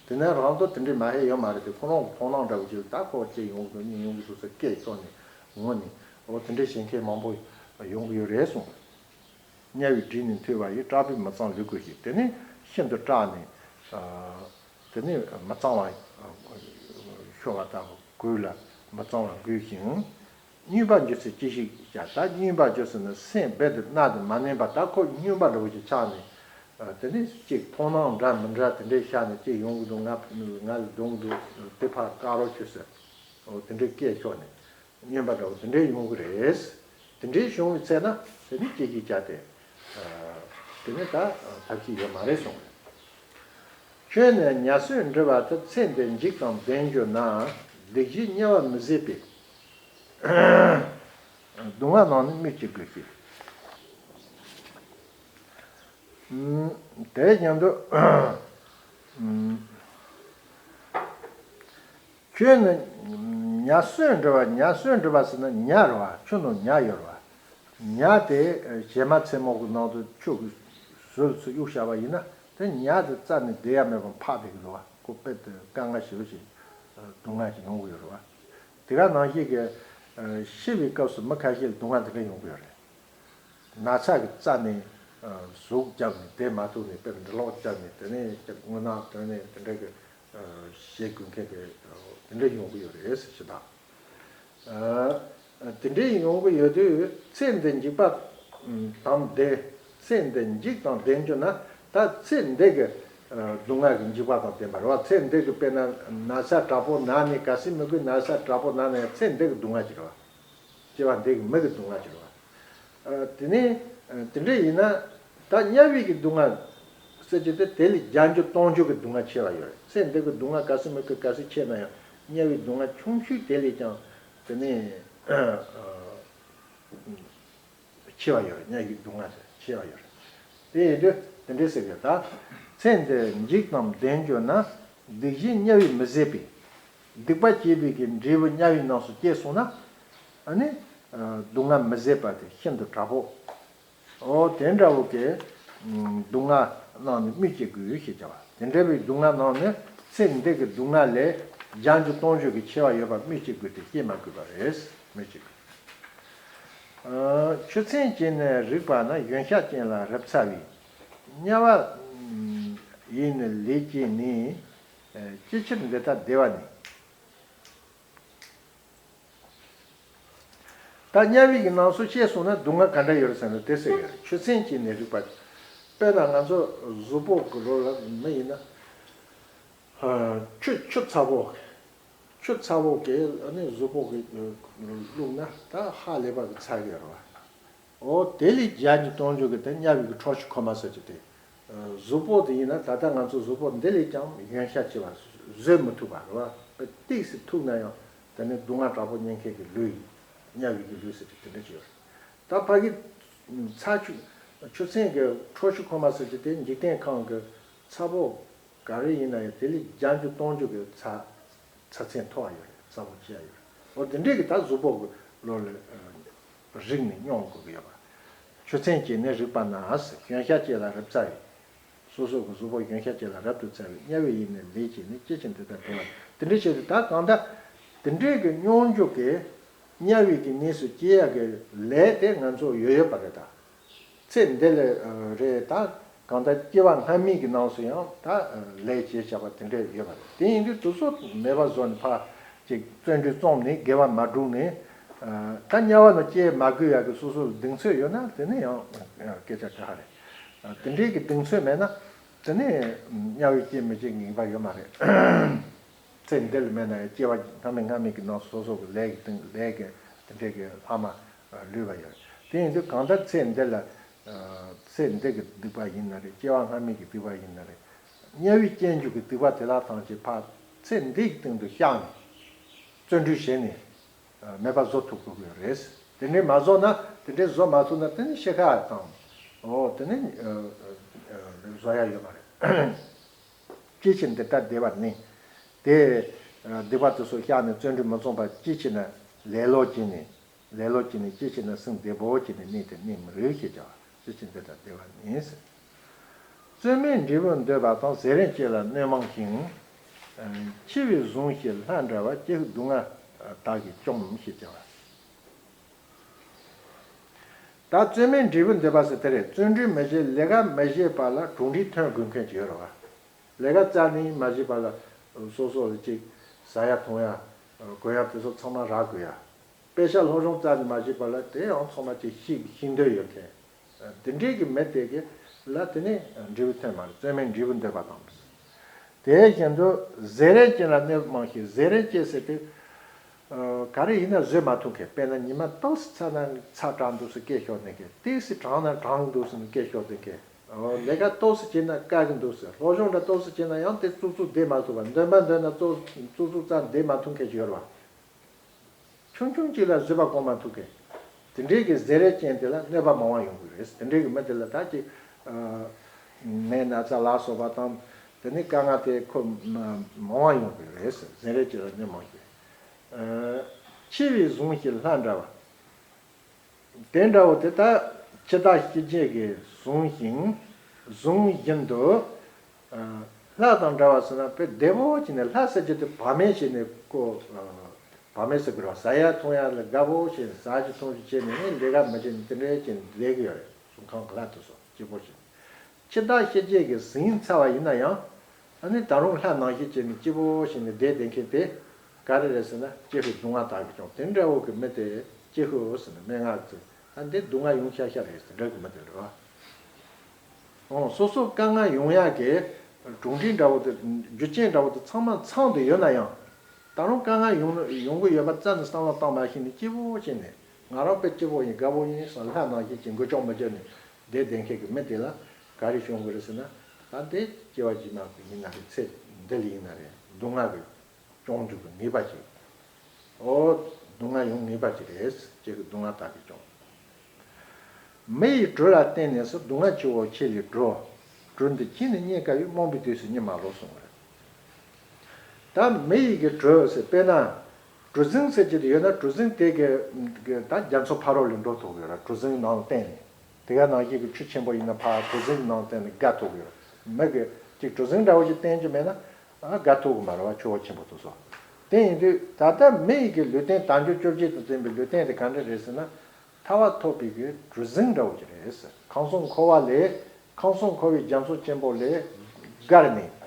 དེ་ནས་རང་དོ་དེ་འདྲའི་མ་ཧེ་ཡོད་མ་རེད་དེ་ཁོ་རང་གི་མཐོང་སྣང་འདྲ་བོ་ཅིག་ད་ཁོ་སྐྱེ་ཡོང་གི་འདུག་གཉིད་ཡོང་གི་འདུག་ཟེར་སྐད་ཤོར་ནས་ངུ་ནས་འོ་དེ་འདྲའི་བྱེད་མཁན་མང་པོ་ཡོང་གི་ཡོད་རེད་གསུངས། དམྱལ་བའི་དགྲ་ནི་ཐུལ་བ་ཡིས། སྐྲག་པས་མི་གཙང་ལུས་བསྐུལ་ཞིང་། དེ་ནས་ཤིན་ཏུ་སྐྲག་ནས། དེ་ནས་མི་གཙང་བ་ཤོར་བ་དང་བསྐུལ་ལ་མི་གཙང་བ་འགུལ་ཞིང་། རྔོན་པར་འགྱུར་ཚེ་ཅི་ཞིག་བྱ། ད་རྔོན་པར་འགྱུར་ཟེར་ན་སེམས་རྦད་དེ་གནག་དེ་མ་ནེམ་པ་ད་ཁོ་རྔོན་པ་འདྲ་བོ་ཞིག་ཆགས་ནས། དེ་ནས་ཅིག་མཐོང་སྣང་འདྲ་མི་འདྲ་དེ་འདྲའི་ཤར་ནས་ཅིག་ཡོང་གི་འདུག་ང་ང་ལ་གདུང་འདུག་དེ་ཕར་བཀག་རོགས་བྱོས་ཟེར། འོ་དེ་འདྲའི་སྐད་ཤོར་ནས། རྔོན་པ་འདྲ་བོ་དེ་འདྲའི་ཡོང་གི་རེད། དེ་འདྲའི་བྱུང་བའི་ཚེ་ན་དེ་ནི་སྐྱེ་གི་བྱ་སྟེ། དེ་ནི་ད་ཐབས་ཤེས་ཡོད་མ་རེད་གསུངས་རེད། ཁྱོད་ནི་དམྱལ་སྲོལ་འདྲི་བ་དེ། ཚེ་འདི་འཇིག་དང་བདེ་འགྱུར་ན། སྡིག་བཞི་དམྱལ་བ་མི་བཟད་པའི། སྡུག་བསྔལ་རྣམས་ནི་སྨོས་ཅི་དགོས་ཞེས། དེ་བཞིན་དུ། ཁྱོད་ནི་དམྱལ་སྲོལ་འདྲི་བ། དམྱལ་སྲོལ་འདྲི་བ་ཟེར་ན་ཉ་རེད་བ། ཆུ་ནང་ཉ་ཡོད་རེད་བ། ཉ་དེ་བྱེ་མ་ཚེར་མོ་གི་ནང་དུ་ཆུ་གི་ཟོལ་ཚུར་གཡུག་བཞག་པ་ཡིན་ན་དེ་ཉ་དེ་རྩ་ནས་བསྡད་ཡ་མེད་པར་འཕགས་བསྡད་ཀྱི་འདུག་བ། ཁོ་དཔེ་དེ་དཀའ་ངལ་ཞེ་པོ་ཞིག་སྡུག་བསྔལ་ཞིག་མྱོང་གི་ཡོད་རེད་བ། དེ་ག་ནང་བཞིན་གྱི་ཤི་བའི་སྐབས་སུ་མི་ཁ་ཤས་ལ་སྡུག་བསྔལ་དེ་འདྲ་ཡོང་གི་ཡོད་རེད། ན་ཚ་གི་རྩ་ནས་ཨ་ཟུག་བརྒྱབ་ནས་བསྡད་མ་ཐུབ་ནས་དཔེར་འདྲི་ལོག་བརྒྱབ་ནས་དེ་ནས་རྔུལ་ནག་ཐོན་ནས་དེ་འདྲ་གི་ཨ་བྱེད་དགོས་མཁན་གི་ཨ་དེ་འདྲ་ཡོང་གི་ཡོད་རེད་ཟེར་ཞུ་དང་། ཨ་དེ་འདྲ་ཡོང་གི་ཡོད་དུས་ཚེ་འདི་འཇིག་པ་དང་བདེ། ཚེ་འདི་འཇིག་དང་བདེ་འགྱུར་ན་ད་ཚེ་འདི་གི་ཨ་སྡུག་བསྔལ་གི་འཇིགས་པ་དང་ལྡན་པ་རེད་བ། ཚེ་འདི་གི་དཔེར་ན་ན་ཚ་དྲག་པོ་ན་ནས་གལ་སྲིད་མི་དགོས་ན་ཚ་དྲག་པོ་ན་ནས་ཚེ་འདི་གི་སྡུག་བསྔལ་ཅིག་རེད་བ། སྐྱེ་བ་འདི་གི་མི་གི་སྡུག་བསྔལ་ཅིག་རེད་བ། ཨ་དེ་ནས་ཨ་དེ་འདྲ་ཡིན་ན་ད་དམྱལ་བའི་གི་སྡུག་བསྔལ་ཟེར་གྱི་དེ་དེ་ལས་བརྒྱ་འགྱུར་སྟོང་འགྱུར་གི་སྡུག་བསྔལ་ཆེ་བ་ཡོད་རེད། ཚེ་འདི་གི་སྡུག་བསྔལ་གལ་སྲིད་མི་གི་གལ་སྲིད་ཆེ་ན་ཡང་དམྱལ་བའི་སྡུག་བསྔལ་ཆུང་ཤོས་དེ་ལས་ཀྱང་དེ་ནས་ཨ་ཆེ་བ་ཡོད་རེད། དམྱལ་བའི་སྡུག་བསྔལ་དེ་ཆེ་བ་ཡོད་རེད། དེ་ཡིན་དུས་དེ་འདྲའི་ཟེར་གི་ད་ཚེ་འདི་འཇིག་དང་བདེ་འགྱུར་ན། སྡིག་བཞི་དམྱལ་བས་མི་བཟད་པའི། སྡིག་པ་བྱས་པའི་གི་འབྲས་བུ་དམྱལ་བའི་ནང་སུ་སྐྱེས་སོང་ན། ཨ་ནི་ཨ་སྡུག་བསྔལ་མི་བཟད་པ་དེ་ཤིན་ཏུ་དྲག་པོ། འོ་དེ་འདྲ་བོ་གི་ཨ་སྡུག་བསྔལ་རྣམས་ནི་སྨོས་ཅི་དགོས་ཞེས་བྱ་བ། དེ་འདྲ་བའི་སྡུག་བསྔལ་རྣམས་ནི་ཚེ་འདི་གི་སྡུག་བསྔལ་ལས་བརྒྱ་འགྱུར་སྟོང་འགྱུར་གྱི་ཆེ་བ་ཡོད་པ་སྨོས་ཅི་དགོས་ཏེ་སྐྱེ་མ་དགོས་པ་རེད། སྨོས་ཅི་དགོས། ཨ་ཆུ་ཚན་གྱིས་ནི་རིག་པ་ན། གཞོན་ཤ་ཅན་ལ་རབ་ཚ་བའི། དམྱལ་བ་ཡིས་ནི་ལས་བྱས་ནས། ཨ་ཅི་ཕྱིར་འདི་ལྟར་བདེ་བ་ནི། ད་དམྱལ་བའི་གི་ནང་སུ་སྐྱེས་སོང་ན་སྡུག་བསྔལ་ག་འདྲ་ཡོད་རེད་ཟེར་ན་དེ་ཟེར་གི་རེད། ཆུ་ཚན་གྱིས་ནི་རིག་པ། དཔེར་ན་ང་ཚོ་གཟུགས་པོ་གི་ལོ་ལ་མི་ཡིན་ན། ཨ་ཆུ་ཆུ་ཚ་པོ། ཆུ་ཚ་པོ་གིས་ཨ་ནི་གཟུགས་པོ་གི་བླུགས་ན་ད་ཧ་ལས་པ་གི་ཚ་གི་རེད་བ། འོ་དེ་ལས་བརྒྱ་འགྱུར་སྟོང་འགྱུར་གི་དེ་དམྱལ་བའི་གི་ཁྲག་ཤུགས་ཁོལ་མ་ཟེར་གྱི་དེ། གཟུགས་པོ་དེ་ཡིན་ན་ད་ལྟ་ང་ཚོ་གཟུགས་པོ་འདི་ལས་ཀྱང་གཞོན་ཤ་ཆེ་བ་བཟོད་མི་ཐུབ་པ་རེད་བ། ཏིག་ཙི་ཐུག་ན་ཡང་དེ་ནི་སྡུག་བསྔལ་དྲག་པོ་མྱོང་མཁན་གི་ལུས་ཡིན། དམྱལ་བའི་གི་ལུས་ཟེར་གྱི་དེ་འདྲ་ཅིག་ཡོད་རེད། ད་ཕ་གི་ཚ་ཆུ་ཆུ་ཚན་གི་ཁྲག་ཤུགས་ཁོལ་མ་ཟེར་གྱི་དེ་འཇིག་རྟེན་ཁམས་གི་ཚ་པོ། ག་རེ་ཡིན་ན་ཡང་དེ་ལས་བརྒྱ་འགྱུར་སྟོང་འགྱུར་གྱི་ཚ་ཚ་ཚད་མཐོ་བ་ཡོད་རེད། ཚ་པོ་ཆེ་བ་ཡོད་རེད། འོ་དེ་འདྲས་ཀྱི་ད་གཟུགས་པོ་གི་ལོ་ལ་རིག་ནས་སྙོམས་དགོས་ཀྱི་ཡོད་པ། ཆུ་ཚན་གྱིས་ནི་རིག་པ་ན་ཟེར། གཞོན་ཤ་གཅིག་ལ་རབ་བཙའ་བའི། སོ་སོ་གི་གཟུགས་པོ་གཞོན་ཤ་གཅིག་ལ་རབ་ཏུ་བཙའ་བའི། དམྱལ་བའི་ཡུལ་ནས་ལས་བྱས་ནས། སྐྱེ་ཕྱིར་འདི་ལྟར་བདེ་བ་ནི། དེ་འདྲའི་ཆེད་དུ་ད་གང་ལྟར་དེ་འདྲའི་གི་སྙོམས་འཇུག་གི་དམྱལ་བའི་གི་གནས་སུ་སྐྱེ་ཡག་གི་ལས་དེ་ང་ཚོ་ཡོད་ཡོད་པ་རེད་ད། ཚེ་འདི་ལ་རེད་ད། གང་ལྟར་སྐྱེ་བ་སྔ་མའི་གི་ནང་སུ་ཡང་ད་ལས་བྱས་བཞག་པ་དེ་འདྲ་ཡོད་པ་རེད། དེ་ཡིན་དུས་དེ་ཚོ་མེད་པ་བཟོ་ནས་ཕར་ཅིག་བརྩོན་འགྲུས་རྩོམ་ནས་དགེ་བ་མ་བསྒྲུབས་ནས། ད་དམྱལ་བ་ནང་སྐྱེ་མ་དགོས་ཡག་གི་སོ་སོ་ལ་གདེང་ཚོད་ཡོད་ན་དེ་ནི་ཡང་སྐད་ཆ་ཁ་ཁ་རེད། དེ་འདྲའི་གི་གདེང་ཚོད་མེད་ན་དེ་ནི་དམྱལ་བའི་སྐྱེ་མི་སྐྱེ་ངེས་པ་ཡོད་མ་རེད། ཚེ་འདི་ལ་མེད་ན་ཡང་སྐྱེ་བ་སྔ་མའི་སྔ་མའི་གི་ནང་སོ་སོ་གི་ལས་ཀྱི་སྟེང་ལས་ཀྱི་དེ་འདྲའི་གི་ལྷག་མ་ལུས་པ་ཡོད། དེ་ཡིན་དུས་གང་ལྟར་ཚེ་འདི་ལ་ཚེ་འདི་གི་སྡིག་པ་ཡིན་ན་རེད། སྐྱེ་བ་སྔ་མའི་གི་སྡིག་པ་ཡིན་ན་རེད། དམྱལ་བའི་སྐྱེ་འཇུག་གི་སྡིག་པ་དེ་དག་ཐམས་ཅད་ཕར་ཚེ་འདི་གི་སྟེང་དུ་བཤགས་ནས་བརྩོན་འགྲུས་བྱས་ནས་མེད་པ་བཟོ་ཐུབ་དགོས་ཀྱི་རེད། དེ་འདྲའི་མ་བཟོ་ན་དེ་འདྲའི་བཟོ་མ་ཐུབ་ན་དེ་ནི་ཤི་ཁ་དང་། འོ་དེ་ནི་བཟོ་ཡ་ཡོད་མ་རེད། སྐྱེ་ཕྱིར་འདི་ལྟར་བདེ་བར་གནས། དེ་སྡིག་པ་དེ་ཚོ་བཤགས་ནས་བརྩོན་འགྲུས་མི་རྩོམ་པར་སྐྱེ་ཕྱིར་ན་ལེ་ལོ་སྐྱེས་ནས། ལེ་ལོ་སྐྱེས་ནས་སྐྱེ་ཕྱིར་ན་སེམས་བདེ་པོ་སྐྱེས་ནས་གནས་དེར་གནས་མི་རིགས་ཞེས་བྱ་བ། སྐྱེ་ཕྱིར་འདི་ལྟར་བདེ་བར་གནས་ཟེར། བརྩོན་མེད་འབྲས་བུ་འདོད་པ་དང་། ཟས་རན་ཅན་ལ་གནོད་མང་ཞིང་། འཆི་བས་བཟུང་ཞིང་ལྷ་འདྲ་བ། ཀྱེ་ཧུད་སྡུག་བསྔལ་དག་གིས་བཅོམ་ཞེས་བྱ་བ། ད་བརྩོན་མེད་འབྲས་བུ་འདོད་པ་ཟེར་དེ་རེད། བརྩོན་འགྲུས་མི་བྱེད་ལས་ཀ་མི་བྱེད་པ་ལ་གྲུབ་འབྲས་ཐོན་དགོས་མཁན་ཅིག་ཡོད་རེད་བ། ལས་ཀ་རྩ་ནས་མ་བྱས་པ་ལ་སོ་སོ་ལ་ཅིག་ཟ་ཡ་འཐུང་ཡ་གོན་ཡ་དེ་ཚོ་ཚང་མ་རག་དགོས་ཡ། དཔེ་ཆ་སློབ་སྦྱོང་རྩ་ནས་མ་བྱས་པ་ལ་དེ་ཡང་ཚང་མ་ཅིག་ཤེས་ཤེས་འདོད་ཡོད་མཁན། དེ་འདྲའི་གི་མི་དེ་གི་ལ་དེ་ནི་འབྲས་བུ་ཐོན་མ་རེད། བརྩོན་མེད་འབྲས་བུ་འདོད་པ་དང་། དེ་བཞིན་དུ་ཟས་རན་ཅན་ལ་གནོད་མང་ཞིང་། ཟས་རན་ཅན་ཟེར་དུས། ཨ། ག་རེ་ཡིན་ན་བཟོད་མ་ཐུབ་མཁན། དཔེར་ན་ཉི་མ་ཏོག་ཙམ་ཚ་ན་ཚ་དྲགས་འདུག་ཟེར་སྐད་ཤོར་ནས་མཁན། ཏོག་ཙམ་གྲང་ན་གྲང་འདུག་ཟེར་ནས་སྐད་ཤོར་བསྡད་མཁན། ཨོ། ལས་ཀ་ཏོག་ཙམ་བྱས་ན་དཀའ་གི་འདུག་ཟེར། སློབ་སྦྱོང་འདྲ་ཏོག་ཙམ་བྱས་ན་ཡང་དེ་ཙུག་ཙུག་བསྡད་མ་ཐུབ་པ། འདོན་པ་འདོན་ན་ཙུག་ཙུག་ཙམ་བསྡད་མ་ཐུབ་མཁན་ཞིག་ཡོད་རེད་བ། ཆུང་ཆུང་གཅིག་ལ་བཟོད་པ་སྒོམ་མ་ཐུབ་མཁན། དེ་འདྲའི་གི་ཟས་རན་ཅན་དེ་ལ་གནོད་པ་མང་བ་ཡོང་གི་རེད། དེ་འདྲའི་གི་མི་དེ་ལ་ད་ཅིག་ཨ། ནད་ན་ཚ་ལ་སོགས་པ་དང་། དེ་ནི་དཀའ་ངལ་དེ་ཁོ་མ་མང་བ་ཡོང་གི་རེད། ཟས་རན་ཅན་ལ་གནོད་མང་ཞིང་། ཨ། འཆི་བས་བཟུང་ཞིང་ལྷ་འདྲ་བ། དེ་འདྲ་བོ་དེ་ད་འཆི་བདག་ཤི་རྗེས་ཀྱིས་བཟུང་ཞིང་། བཟུང་བཞིན་དུ། ཨ། ལྷ་དང་འདྲ་བ་ཟེར་ན་དཔེ་བདེ་པོ་བྱས་ནས། ལྷ་ཟེར་རྒྱུ་དེ་བག་མེད་བྱས་ནས་ཁོ། ཨ། བག་མེད་ཟེར་དགོས་རེད་བ། ཟ་ཡ་འཐུང་ཡ་ལ་དགའ་པོ་བྱས་ནས། ཟ་རྒྱུ་འཐུང་རྒྱུ་བྱས་ནས་ནི་ལས་ཀ་མི་བྱེད་ནས་དེ་འདྲའི་བྱས་ནས་བསྡད་ཀྱི་ཡོད་རེད། གཟུགས་ཁམས་ཀྱི་ལྷ་དེ་ཚོ་སྐྱིད་པོ་བྱས་ནས། འཆི་བདག་ཤི་རྗེས་ཀྱིས་ཟིན་ཚར་བ་ཡིན་ན་ཡང་། ཨ་ནི་ད་རུང་ལྷ་ནང་བཞིན་བྱས་ནས་སྐྱིད་པོ་བྱས་ནས་བསྡད་བསྡད་མཁན་དེ་ག་རེ་རེད་ཟེར་ན། ཀྱེ་ཧུད་སྡུག་བསྔལ་དག་གིས་བཅོམ། དེ་འདྲ་བོ་གི་མི་དེ་ཀྱེ་ཧུད་ཟེར་ནས་སྨྲེ་སྔགས་ཀྱིས། ཨ། འདི་སྡུག་བསྔལ་ཡོང་ཤག་ཤག་རེད་ཟེར། འདྲ་གི་མི་དེ་རེད་བ། འོ། སོ་སོ་དཀའ་ངལ་ཡོང་ཡག་གི་གྲུབ་འབྲས་འདྲ་བོ་དེ། རྒྱུ་རྐྱེན་འདྲ་བོ་དེ་ཚང་མ་ཚང་དུ་ཡོད་ན་ཡང་། ད་རུང་དཀའ་ངལ་ཡོང་ཡོང་གི་ཡོད་པ་རྩ་ནས་བསམ་བློ་བཏང་མ་ཤེས་ནས། སྐྱིད་པོ་བྱས་ནས་ང་རང་དཔེ་སྐྱིད་པོ་ཡིན། དགའ་པོ་ཡིན་ཟེར། ལྷ་ནང་བཞིན་གྱི་འགུལ་སྐྱོད་མི་བྱེད་ནས་བསྡད་བསྡད་མཁན་གྱི་མི་དེ་ལ་ག་རེ་བྱུང་གི་རེད་ཟེར་ན། ད་དེ་སྐྱེ་བ་རྗེས་མ་ཡིན་ན་རེད། ཚེ་འདི་ལ་ཡིན་ན་རེད། སྡུག་བསྔལ་གྱི་སྐྱོང་འཇུག་གི་ངེས་པ་ཞིག་འོ། སྡུག་བསྔལ་ཡོང་ངེས་པ་ཞིག་རེད། ཀྱེ་ཧུད་སྡུག་བསྔལ་དག་གིས་བཅོམ། མི་ཡི་གྲོས་ལ་བརྟེན་ནས་སུ། སྡུག་བསྔལ་ཆུ་བོ་ཆེ་ལས་སྒྲོལ། གྲོལ་འདོད་ཁྱེད་ནི་རྙེད་དཀའ་བས། རྨོངས་པའི་དུས་སུ་གཉིད་མ་ལོག་གསུངས་པ་རེད། ད་མི་ཡི་གི་གྲོས་ཟེར། དཔེར་ན་གྲུ་གཟིངས་ཟེར་གྱི་དེ་ཡོད་ན། གྲུ་གཟིངས་དེ་གི་གི་ད་རྒྱ་མཚོ་ཕ་རོལ་ལ་འགྲོ་ཐུབ་ཡོད་ར། གྲུ་གཟིངས་ནང་བསྟན་ནས། དེ་ག་ནང་བཞིན་གྱི་ཆུ་ཆེན་པོ་ཡིན་ན་ཕར་གྲུ་གཟིངས་ནང་བསྟན་ནས་བརྒལ་ཐུབ་ཡོད། མི་གི་ཅིག་གྲུ་གཟིངས་འདྲ་བོ་ཞིག་བསྟན་རྒྱུ་མེད་ན། ཨ། བརྒལ་ཐུབ་ཀྱི་མ་རེད་བ། ཆུ་བོ་ཆེན་པོ་དེ་ཚོ། དེ་ཡིན་དུས་ད་ལྟ་མི་ཡི་གི་ལུས་རྟེན། དལ་འབྱོར་བཅོ་བརྒྱད་དང་ལྡན་པའི་ལུས་རྟེན་དེ་ག་འདྲ་རེད་ཟེར་ན། ཐར་པ་ཐོབ་པའི་གི་གྲུ་གཟིངས་འདྲ་བོ་ཅིག་རེད། ཁམས་གསུམ་འཁོར་བ་ལས། ཁམས་གསུམ་འཁོར་བའི་རྒྱ་མཚོ་ཆེན་པོ་ལས་བརྒལ་ནས་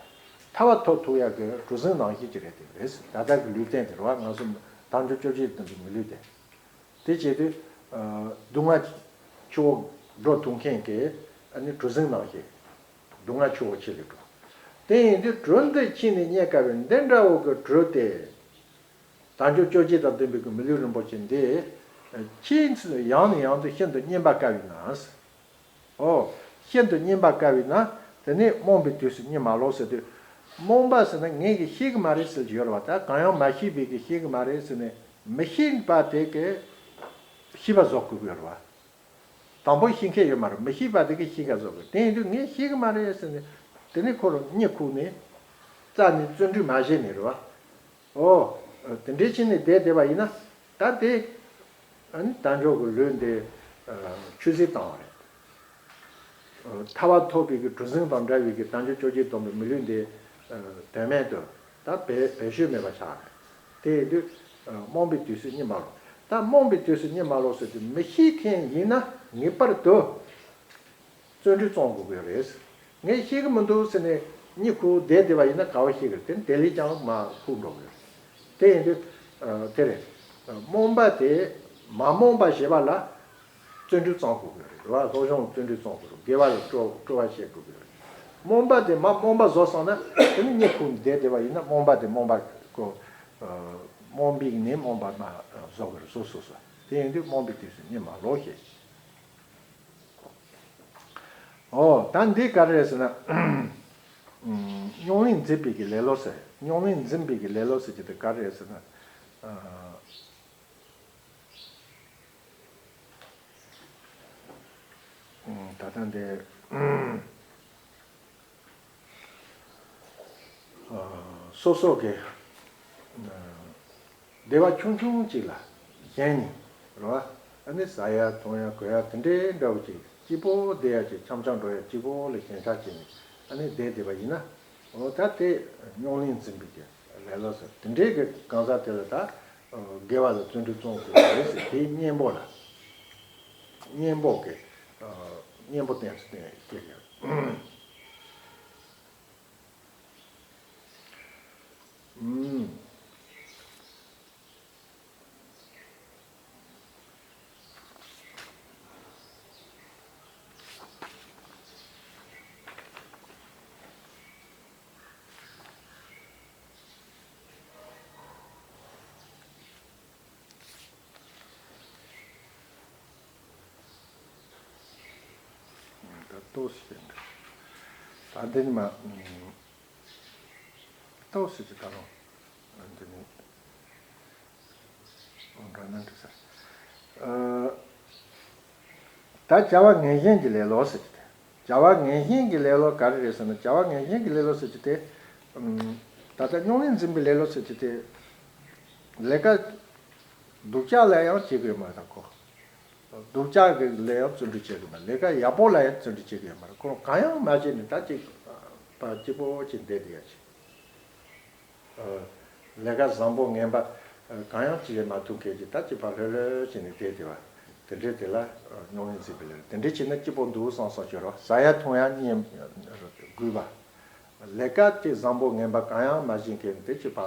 ཐར་པ་ཐོབ་ཐུབ་ཡག་གི་གྲུ་གཟིངས་ནང་བཞིན་ཅིག་རེད། དེ་རེད། ད་ལྟ་གི་ལུས་རྟེན་དེ་རེད་བ། ང་ཚོ་དལ་འབྱོར་བཅོ་བརྒྱད་དང་ལྡན་པའི་ལུས་རྟེན། དེ་བྱེད་དུས། ཨ། སྡུག་བསྔལ་ཆུ་བོ་སྒྲོལ་ཐུབ་མཁན་གྱི། ཨ་ནི་གྲུ་གཟིངས་ནང་བཞིན། སྡུག་བསྔལ་ཆུ་བོ་ཆེ་ལས་སྒྲོལ། དེ་ཡིན་དུས་གྲོལ་འདོད་ཁྱེད་ནི་རྙེད་དཀའ་བས། འདི་འདྲ་བོ་གི་གྲོས་དེ། དལ་འབྱོར་བཅོ་བརྒྱད་དང་ལྡན་པའི་གི་མི་ལུས་རིན་པོ་ཆེ་འདི། ཁྱེད་ཚོས་ཡང་ནས་ཡང་དུ་ཤིན་ཏུ་རྙེད་པར་དཀའ་བས་ན། ཨོ། ཤིན་ཏུ་རྙེད་པར་དཀའ་བས་ན། དེ་ནས་རྨོངས་པའི་དུས་སུ་གཉིད་མ་ལོག་ཟེར་དུས། རྨོངས་པ་ཟེར་ན་ངས་གི་ཤེས་གི་མ་རེད་ཟེར་གྱི་ཡོད་རེད་བ། ད་གང་ཡང་མ་ཤེས་པའི་གི་ཤེས་གི་མ་རེད་ཟེར་ནས། མི་ཤེས་པ་དེ་གི་ཤེས་པ་བཟོ་དགོས་ཀྱི་ཡོད་རེད་བ། དང་པོ་ཤེས་མཁན་ཡོད་མ་རེད། མི་ཤེས་པ་དེ་གི་ཤེས་ག་བཟོ་དགོས། དེ་ཡིན་དུས་ངས་ཤེས་གི་མ་རེད་ཟེར་ནས། དེ་ནས་ཁོ་རང་གཉིད་ཁུག་ནས། རྩ་ནས་བརྩོན་འགྲུས་མ་བྱས་ནས་རེད་བ། ཨོ། དེ་འདྲའི་ཕྱིར་ནས་བསྡད་བསྡད་པ་ཡིན་ན། ད་དེ། ཨ་ནི་དལ་འབྱོར་གྱི་ལུས་འདི་ཆུད་ཟོས་བཏང་བ་རེད། ཐར་པ་ཐོབ་པའི་གི་གྲུ་གཟིངས་དང་འདྲ་བའི་གི་དལ་འབྱོར་བཅོ་བརྒྱད་སྡོམ་པའི་མི་ལུས་འདི་དོན་མེད་དུ་ད་བེད་བེད་སྤྱོད་མེད་པ་ཆགས་རེད། དེ་ཡིན་དུས་རྨོངས་པའི་དུས་སུ་གཉིད་མ་ལོག་ད་རྨོངས་པའི་དུས་སུ་གཉིད་མ་ལོག་ཟེར་དུས་མི་ཤེས་མཁན་ཡིན་ན་ངེས་པར་དུ། བརྩོན་འགྲུས་བརྩོན་དགོས་ཀྱི་རེད། ངས་ཤེས་ཀྱི་མི་འདུག་ཟེར་ནས་གཉིད་ཁུག་བསྡད་བསྡད་པ་ཡིན་ན་ག་བ་ཤེས་ཀྱི་རེད། དེ་དེ་ལས་ཀྱང་མར་ཁུག་འགྲོ་གི་རེད། དེ་ཡིན་དུས། ཨ། དེ་རེད། རྨོངས་པ་དེ་མ་རྨོངས་པ་བྱེད་པ་ལ་བརྩོན་འགྲུས་བརྩོན་དགོས་ཀྱི་རེད། རེད་བ། སློབ་སྦྱོང་བརྩོན་འགྲུས་བརྩོན་དགོས་རེད། དགེ་བ་ལ་སྤྲོ་སྤྲོ་བ་བྱེད་དགོས་ཀྱི་རེད། རྨོངས་པ་དེ་མ་རྨོངས་པ་བཟོ་སོང་ན་དེ་ནི་གཉིད་ཁུག་བསྡད་བསྡད་པ་ཡིན་ན་རྨོངས་པ་དེ་རྨོངས་པ་ཁོ། ཨ། རྨོངས་པའི་ནི་རྨོངས་པ་མ་བཟོ་དགོས་རེད། སོ་སོ་སོ། དེ་ཡིན་དུས་རྨོངས་པའི་དུས་སུ་གཉིད་མ་ལོག་ཞེས། ཨོ། ད་འདི་ག་རེ་རེད་ཟེར་ན། སྙིང་རླུང་འཛིན་པའི་གི་ལེ་ལོ་ཟེར། སྙིང་རླུང་འཛིན་པའི་གི་ལེ་ལོ་ཟེར་གྱི་དེ་ག་རེ་རེད་ཟེར་ན། ཨ། ད་ལྟ་འདི། སོ་སོ་གི་བདེ་བ་ཆུང་ཆུང་ཅིག་ལ་ཞེན་ནས་རེད་བ། ཨ་ནི་ཟ་ཡ་འཐུང་ཡ་གོན་ཡ་དེ་འདྲའི་འདྲ་བོ་ཅིག་སྐྱིད་པོ་བསྡད་ཡ་ཅིག་འཆམ་འཆམ་འགྲོ་ཡ་སྐྱིད་པོ་ལ་ཞེན་ཆགས་བྱས་ནས་ཨ་ནི་བསྡད་བསྡད་པ་ཡིན་ན། འོ་ད་དེ་སྙིང་རླུང་འཛིན་པའི་གི་ལེ་ལོ་ཟེར། དེ་འདྲའི་གི་གང་ཟག་དེ་ལ་ད་དགེ་བ་ལ་བརྩོན་འགྲུས་བརྩོན་དགོས་རེད་ཟེར། དེའི་གཉེན་པོ་ལ། གཉེན་པོ་གི། གཉེན་པོ་བསྟེན་སུ་བསྟེན་སྐྱེ་གི། ཨུམ། ད་ལྟོས་ཤིག་ད་འདི་ནི་མ། ལྟོས་ཤིག་ད་རུང་། འདི་ནི། འགྲོ་ན་འགྲིག་ས། ཨ། ད་བྱ་བ་ངན་ཞེན་གྱི་ལེ་ལོ་ཟེར་གྱི་དེ། བྱ་བ་ངན་ཞེན་གྱི་ལེ་ལོ་ག་རེ་རེད་ཟེར་ན། བྱ་བ་ངན་ཞེན་གྱི་ལེ་ལོ་ཟེར་གྱི་དེ། ཨམ། ད་ལྟ་སྙིང་རླུང་འཛིན་པའི་ལེ་ལོ་ཟེར་གྱི་དེ། ལས་ཀ་སྡུག་ཅག་ལ་ཡང་བྱེད་དགོས་མ་རེད་ད་ཁོ། སྡུག་ཅག་གི་ལ་ཡང་བརྩོན་འགྲུས་བྱེད་དགོས་མ་རེད། ལས་ཀ་ཡག་པོ་ལ་ཡང་བརྩོན་འགྲུས་བྱེད་དགོས་མ་རེད། ཁོ་གང་ཡང་མ་བྱས་ནས་ད་ཅིག་པ་སྐྱིད་པོ་ཅིག་བསྡད་བསྡད་ཡ་ཅིག་ལས་ཀ་བཟང་པོ་ངན་པ་གང་ཡང་བྱེད་མ་ཐུབ་མཁན་གྱི་ད་ཅིག་པ་ལྷོད་ལྷོད་བྱས་ནས་བསྡད་བསྡད་པ། དེ་འདྲའི་དེ་ལ་སྙིང་རླུང་འཛིན་པའི་ལས། དེ་འདྲའི་བྱས་ན་སྐྱིད་པོ་འདུག་བསམ་བསམ་ཤོར་བ། ཟ་ཡ་འཐུང་ཡ་གཉེན་དགོས་པ། ལས་ཀ་དེ་བཟང་པོ་ངན་པ་གང་ཡང་མ་བྱེད་མཁན་དེ་ཅིག་པ་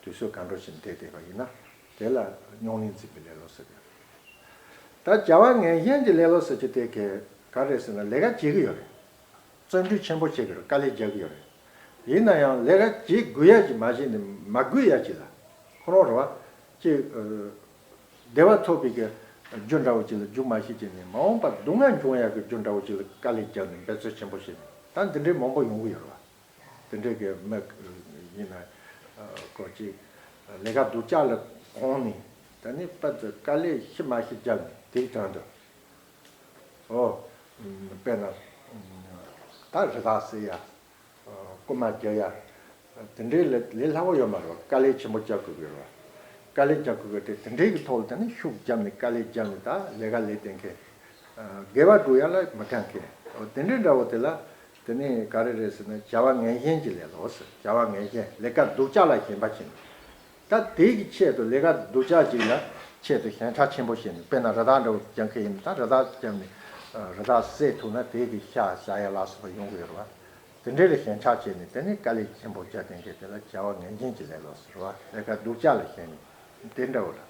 དུས་ཚོད་གང་འགྲོ་བཞིན་བསྡད་བསྡད་པ་ཡིན་ན་དེ་ལ་སྙིང་རླུང་འཛིན་པའི་ལེ་ལོ་ཟེར་གི། ད་བྱ་བ་ངན་ཞེན་གྱི་ལེ་ལོ་ཟེར་གྱི་དེ་ག་ག་རེད་ཟེར་ན། ལས་ཀ་བྱེད་ཀྱི་ཡོད་རེད། བརྩོན་འགྲུས་ཆེན་པོ་བྱེད་ཀྱི་རེད། དཀའ་ལས་རྒྱག་གི་ཡོད་རེད། ཡིན་ན་ཡང་ལས་ཀ་བྱེད་དགོས་ཡ་ཅིག་མ་བྱས་ནས་མ་དགོས་ཡ་ཅིག་ལ་ཁོ་རང་རེད་བ། ཅིག་བདེ་བ་ཐོབ་པའི་གི་རྒྱུ་འདྲ་བོ་ཅིག་ལ་རྒྱུགས་མ་ཤེས་ཀྱི་ནས་མ་འོངས་པར་སྡུག་བསྔལ་འབྱུང་ཡག་གི་རྒྱུ་འདྲ་བོ་ཅིག་ལ་དཀའ་ལས་བརྒྱབ་ནས་འབད་རྩོལ་ཆེན་པོ་བྱས་ནས། ད་འདི་འདྲའི་མང་པོ་ཡོང་གི་ཡོད་རེད་བ། དེ་འདྲའི་གི་མི་ཡིན་ན་ཨ་ཀོ་ཅིག་ལས་ཀ་སྡུག་ཅག་ལ་གོང་ནས་ད་ནི་པ་དཀའ་ལས་ཤི་མ་ཤི་བརྒྱབ་ནས་དེའི་དོན་དུ། ཨོ། དཔེར་ན། ད་རི་དྭགས་བསད་ཡ། རྐུན་མ་རྒྱག་ཡ། དེ་འདྲའི་ལས་ལས་སླ་བོ་ཡོད་མ་རེད་བ། དཀའ་ལས་ཆེན་པོ་རྒྱག་དགོས་ཀྱི་རེད་བ། དཀའ་ལས་རྒྱག་དགོས་ཀྱི་དེ་དེ་འདྲའི་གི་ཐོག་ལ་དེ་ནི་ཤུགས་བརྒྱབ་ནས་དཀའ་ལས་བརྒྱབ་ནས་ད་ལས་ཀ་ལས་བསྡད་མཁན། དགེ་བ་སྒྲུབ་ཡ་ལ་མི་དགའ་མཁན། དེ་འདྲའི་འདྲ་བོ་དེ་ལ་དེ་ནི་ག་རེ་རེད་ཟེར་ན། བྱ་བ་ངན་ཞེན་གྱི་ལེ་ལོ་ཟེར། བྱ་བ་ངན་ཞེན། ལས་ཀ་སྡུག་ཅག་ལ་ཞེན་པ་བྱེད། ད་དེ་གི་ཆེད་དུ་ལས་ཀ་སྡུག་ཅག་ཅིག་ལ་ཆེད་དུ་ཞེན་ཆགས་ཆེན་པོ་བྱས་ནས། དཔེར་ན་རི་དྭགས་འདྲ་བོ་རྒྱག་མཁན་ཡིན་ན། ད་རི་དྭགས་བརྒྱབ་ནས་རི་དྭགས་བསད་ཐུབ་ན་དེ་གི་ཤ་ཟ་ཡ་ལ་སོགས་པ་ཡོང་གི་ཡོད་རེད་བ། དེ་འདྲའི་ལ་ཞེན་ཆགས་བྱས་ནས་དེ་ནས་དཀའ་ལས་ཆེན་པོ་རྒྱག་བསྡད་མཁན་དེ་ལ་བྱ་བ་ངན་ཞེན་གྱི་ལེ་ལོ་ཟེར་བ། ལས་ཀ་སྡུག་ཅག་ལ་ཞེན་ནས་དེ་འདྲ་བོ་ལ།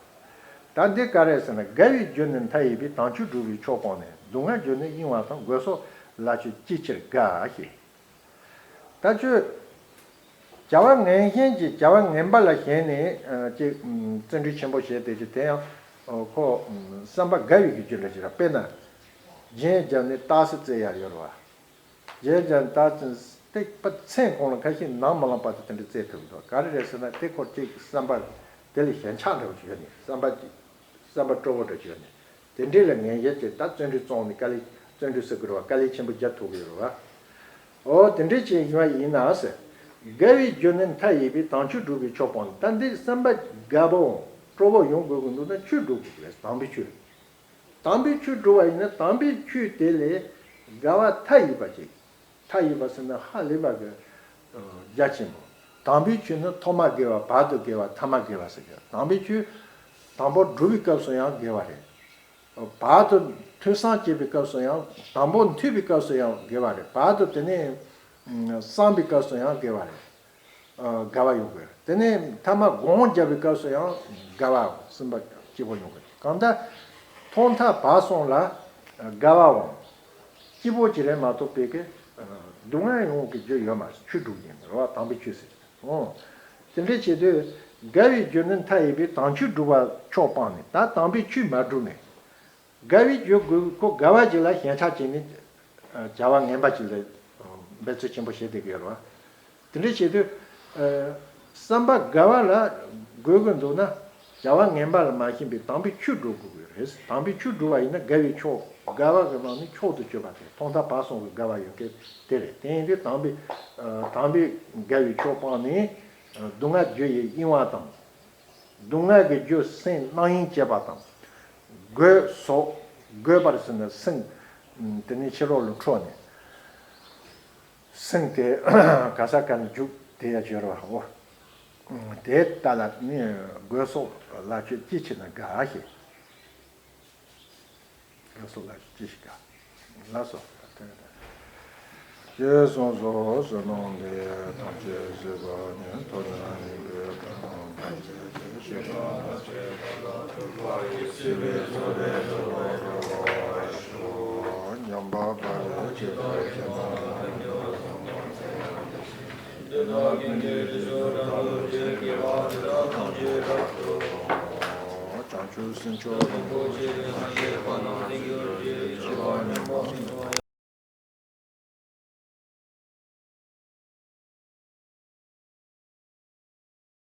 ད་འདི་ག་རེ་ཟེར་ན། དགའ་བའི་རྒྱུ་ནི་མཐའ་ཡས་པའི། དལ་འབྱོར་འགྲུབ་པའི་མཆོག་སྤངས་ནས། སྡུག་བསྔལ་རྒྱུ་ནི་གཡེང་བ་དང་། དགོས་སོགས་ལ་ཆོས་ཅི་ཕྱིར་དགའ་ཞེས། ད་ཁྱོད་བྱ་བ་ངན་ཞེན་གྱི་བྱ་བ་ངན་པ་ལ་ཞེན་ནས་ཅིག་བརྩོན་འགྲུས་ཆེན་པོ་བྱས་བསྡད་རྒྱུ་དེ་ཡང་ཁོ་བསམ་པ་དགའ་བའི་རྒྱུ་འདྲ་ཞིག་རེད། དཔེར་ན་རྒྱན་བརྒྱབ་ནས་རྟགས་གསལ་རྩེ་ཡག་ཡོད་རེད་བ། རྒྱན་བརྒྱབ་ནས་རྟགས་གསལ་དེ་པ་མཚན་གང་ལ་ཁ་ཤས་ནང་མ་ལངས་པ་དེ་དེ་འདྲ་རྩེ་ཐུབ་འདུག་ག་རེ་རེད་ཟེར་ན། དེ་ཁོ་ཅིག་བསམ་པ་དེ་ལ་ཞེན་ཆགས་འདྲ་བོ་ཞིག་ཡོད་ནས། བསམ་པ་ཅིག་བསམ་པ་སྤྲོ་བོ་འདྲ་ཅིག་ཡོད་ནས། དེ་འདྲས་ལ་ངན་ཞེན་དེ་ད་བརྩོན་འགྲུས་བརྩམས་ནས་དཀའ་ལས། བརྩོན་འགྲུས་ཟེར་དགོས་རེད་བ། དཀའ་ལས་ཆེན་པོ་རྒྱག་ཐུབ་ཀྱི་ཡོད་རེད་བ། ཨོ་དེ་འདྲས་ཅིག་ཡིན་པ་ཡིན་ན་ཟེར། དགའ་བའི་རྒྱུ་ནི་མཐའ་ཡས་པའི། དམ་ཆོས་སྒྲུབ་པའི་ཆོས་སྤངས་ནས། ད་འདི་བསམ་པ་དགའ་བོ་སྤྲོ་བོ་ཡོང་དགོས་ཀྱི་འདུག་ན་ཆོས་སྒྲུབ་དགོས་རེད། དམ་པའི་ཆོས། དམ་པའི་ཆོས་སྒྲུབ་པ་ཡིན་ན་དམ་པའི་ཆོས་དེ་ལས་དགའ་བ་མཐའ་ཡས་པ་ཅིག་མཐའ་ཡས་པ་ཟེར་ན་ཧ་ལས་པ་གི་རྒྱ་ཆེན་པོ། དམ་པའི་ཆོས་ནི་ཐོག་མ་དགེ་བ། བར་དུ་དགེ་བ། ཐ་མ་དགེ་བ་ཟེར་གི། དམ་པའི་ཆོས་དང་པོ་སྒྲུབ་པའི་སྐབས་སུ་ཡང་དགེ་བ་རེད། བར་དུ་ཐོས་བསམ་བྱེད་པའི་སྐབས་སུ་ཡང་། དང་པོ་ཐོས་པའི་སྐབས་སུ་ཡང་དགེ་བ་རེད། བར་དུ་དེ་ནས་བསམ་པའི་སྐབས་སུ་ཡང་དགེ་བ་རེད། དགའ་བ་ཡོང་དགོས། དེ་ནས་ཐ་མ་སྒོམ་བརྒྱབ་པའི་སྐབས་སུ་ཡང་དགའ་བ་གསུམ་པ་སྐྱིད་པོ་ཡོང་དགོས། གང་ལྟར་ཐོག་མཐའ་བར་གསུམ་ལ་དགའ་བའམ་སྐྱིད་པོ་ཅིག་རེད་མ་གཏོགས་པའི་གི་སྡུག་བསྔལ་ཡོང་གི་རྒྱུ་ཡོད་མ་རེད། ཆོས་སྒྲུབ་ཡིན་རེད་བ། དམ་པའི་ཆོས་ཟེར། འོ། དེ་འདྲ་བྱེད་དུས་དགའ་བའི་རྒྱུ་ནི་མཐའ་ཡས་པའི། དམ་ཆོས་སྒྲུབ་པའི་ཆོས་སྤངས་ནས། ད་དམ་པའི་ཆོས་མ་བསྒྲུབས་ནས། དགའ་བའི་རྒྱུ་དགོས། ཁོ་དགའ་བ་ཅིག་ལ་ཞེན་ཆགས་བྱས་ནས་བྱ་བ་ངན་པ་ཅིག་ལ་འབད་བརྩོན་ཆེན་པོ་བྱེད་བསྡད་ཀྱི་ཡོད་རེད་བ། དེ་འདྲ་བྱེད་དུས་བསམ་པ་དགའ་བ་ལ་དགོས་ཀྱི་འདུག་ན། བྱ་བ་ངན་པ་ལ་མ་ཞེན་པའི་དམ་པའི་ཆོས་སྒྲུབ་དགོས་ཀྱི་རེད། དམ་པའི་ཆོས་སྒྲུབ་པ་ཡིན་ན་དགའ་བའི་ཕྱོགས། དགའ་བ་གི་ནང་ནས་མཆོག་ཏུ་གྱུར་པ་དེ། ཐོག་མཐའ་བར་གསུམ་གྱི་དགའ་བ་ཡོད་མཁན་དེ་རེད། དེ་ཡིན་དུས་དམ་པའི་དམ་པའི་དགའ་བའི་ཕྱོགས་སྤངས་ནས། སྡུག་བསྔལ་རྒྱུ་ཡི་གཡེང་བ་དང་། སྡུག་བསྔལ་གྱི་རྒྱུ་སེམས་རྣམ་གཡེང་བྱེད་པ་དང་། རྒོད་སོགས། རྒོད་པར་ཟེར་ན་སེམས་དེ་ནས་ཕྱི་ལོགས་ལ་འཕྲོ་ནས། སེམས་དེ་ག་ས་ག་ནས་རྒྱུག་དེ་ཡ་བྱོས་ར་བ། འོ། དེ་ལྟ་ལ་ནི་རྒོད་སོགས་ལ་ཁྱོད་ཅི་བྱེད་ན་དགའ་ཞེས། རྒོད་སོགས་ལ་ཅི་ཞིག་དགའ། ལགས་སོ། ཅེས་གསུངས་སོ། བསོད་ནམས་འདི་ཡིས་ཐམས་ཅད་གཟིགས་པ་ཉིད། ཐོབ་ནས་ཉེས་པའི་དགྲ་རྣམས་ཕམ་བྱས་ཏེ། ཞི་བ་ལྷ་ཆོས་དགྲ་ལ་ཐུག་པ་ཡི། སྲིད་པའི་མཚོ་ལས་འགྲོ་བ་སྒྲོལ་བར་ཤོག། ཉམས་པ་དགའ་བའི་ཆེད་དུ་ཁྱེད་རྣམས་ལ། བྱང་ཆུབ་སེམས་མཆོག་རིན་པོ་ཆེ།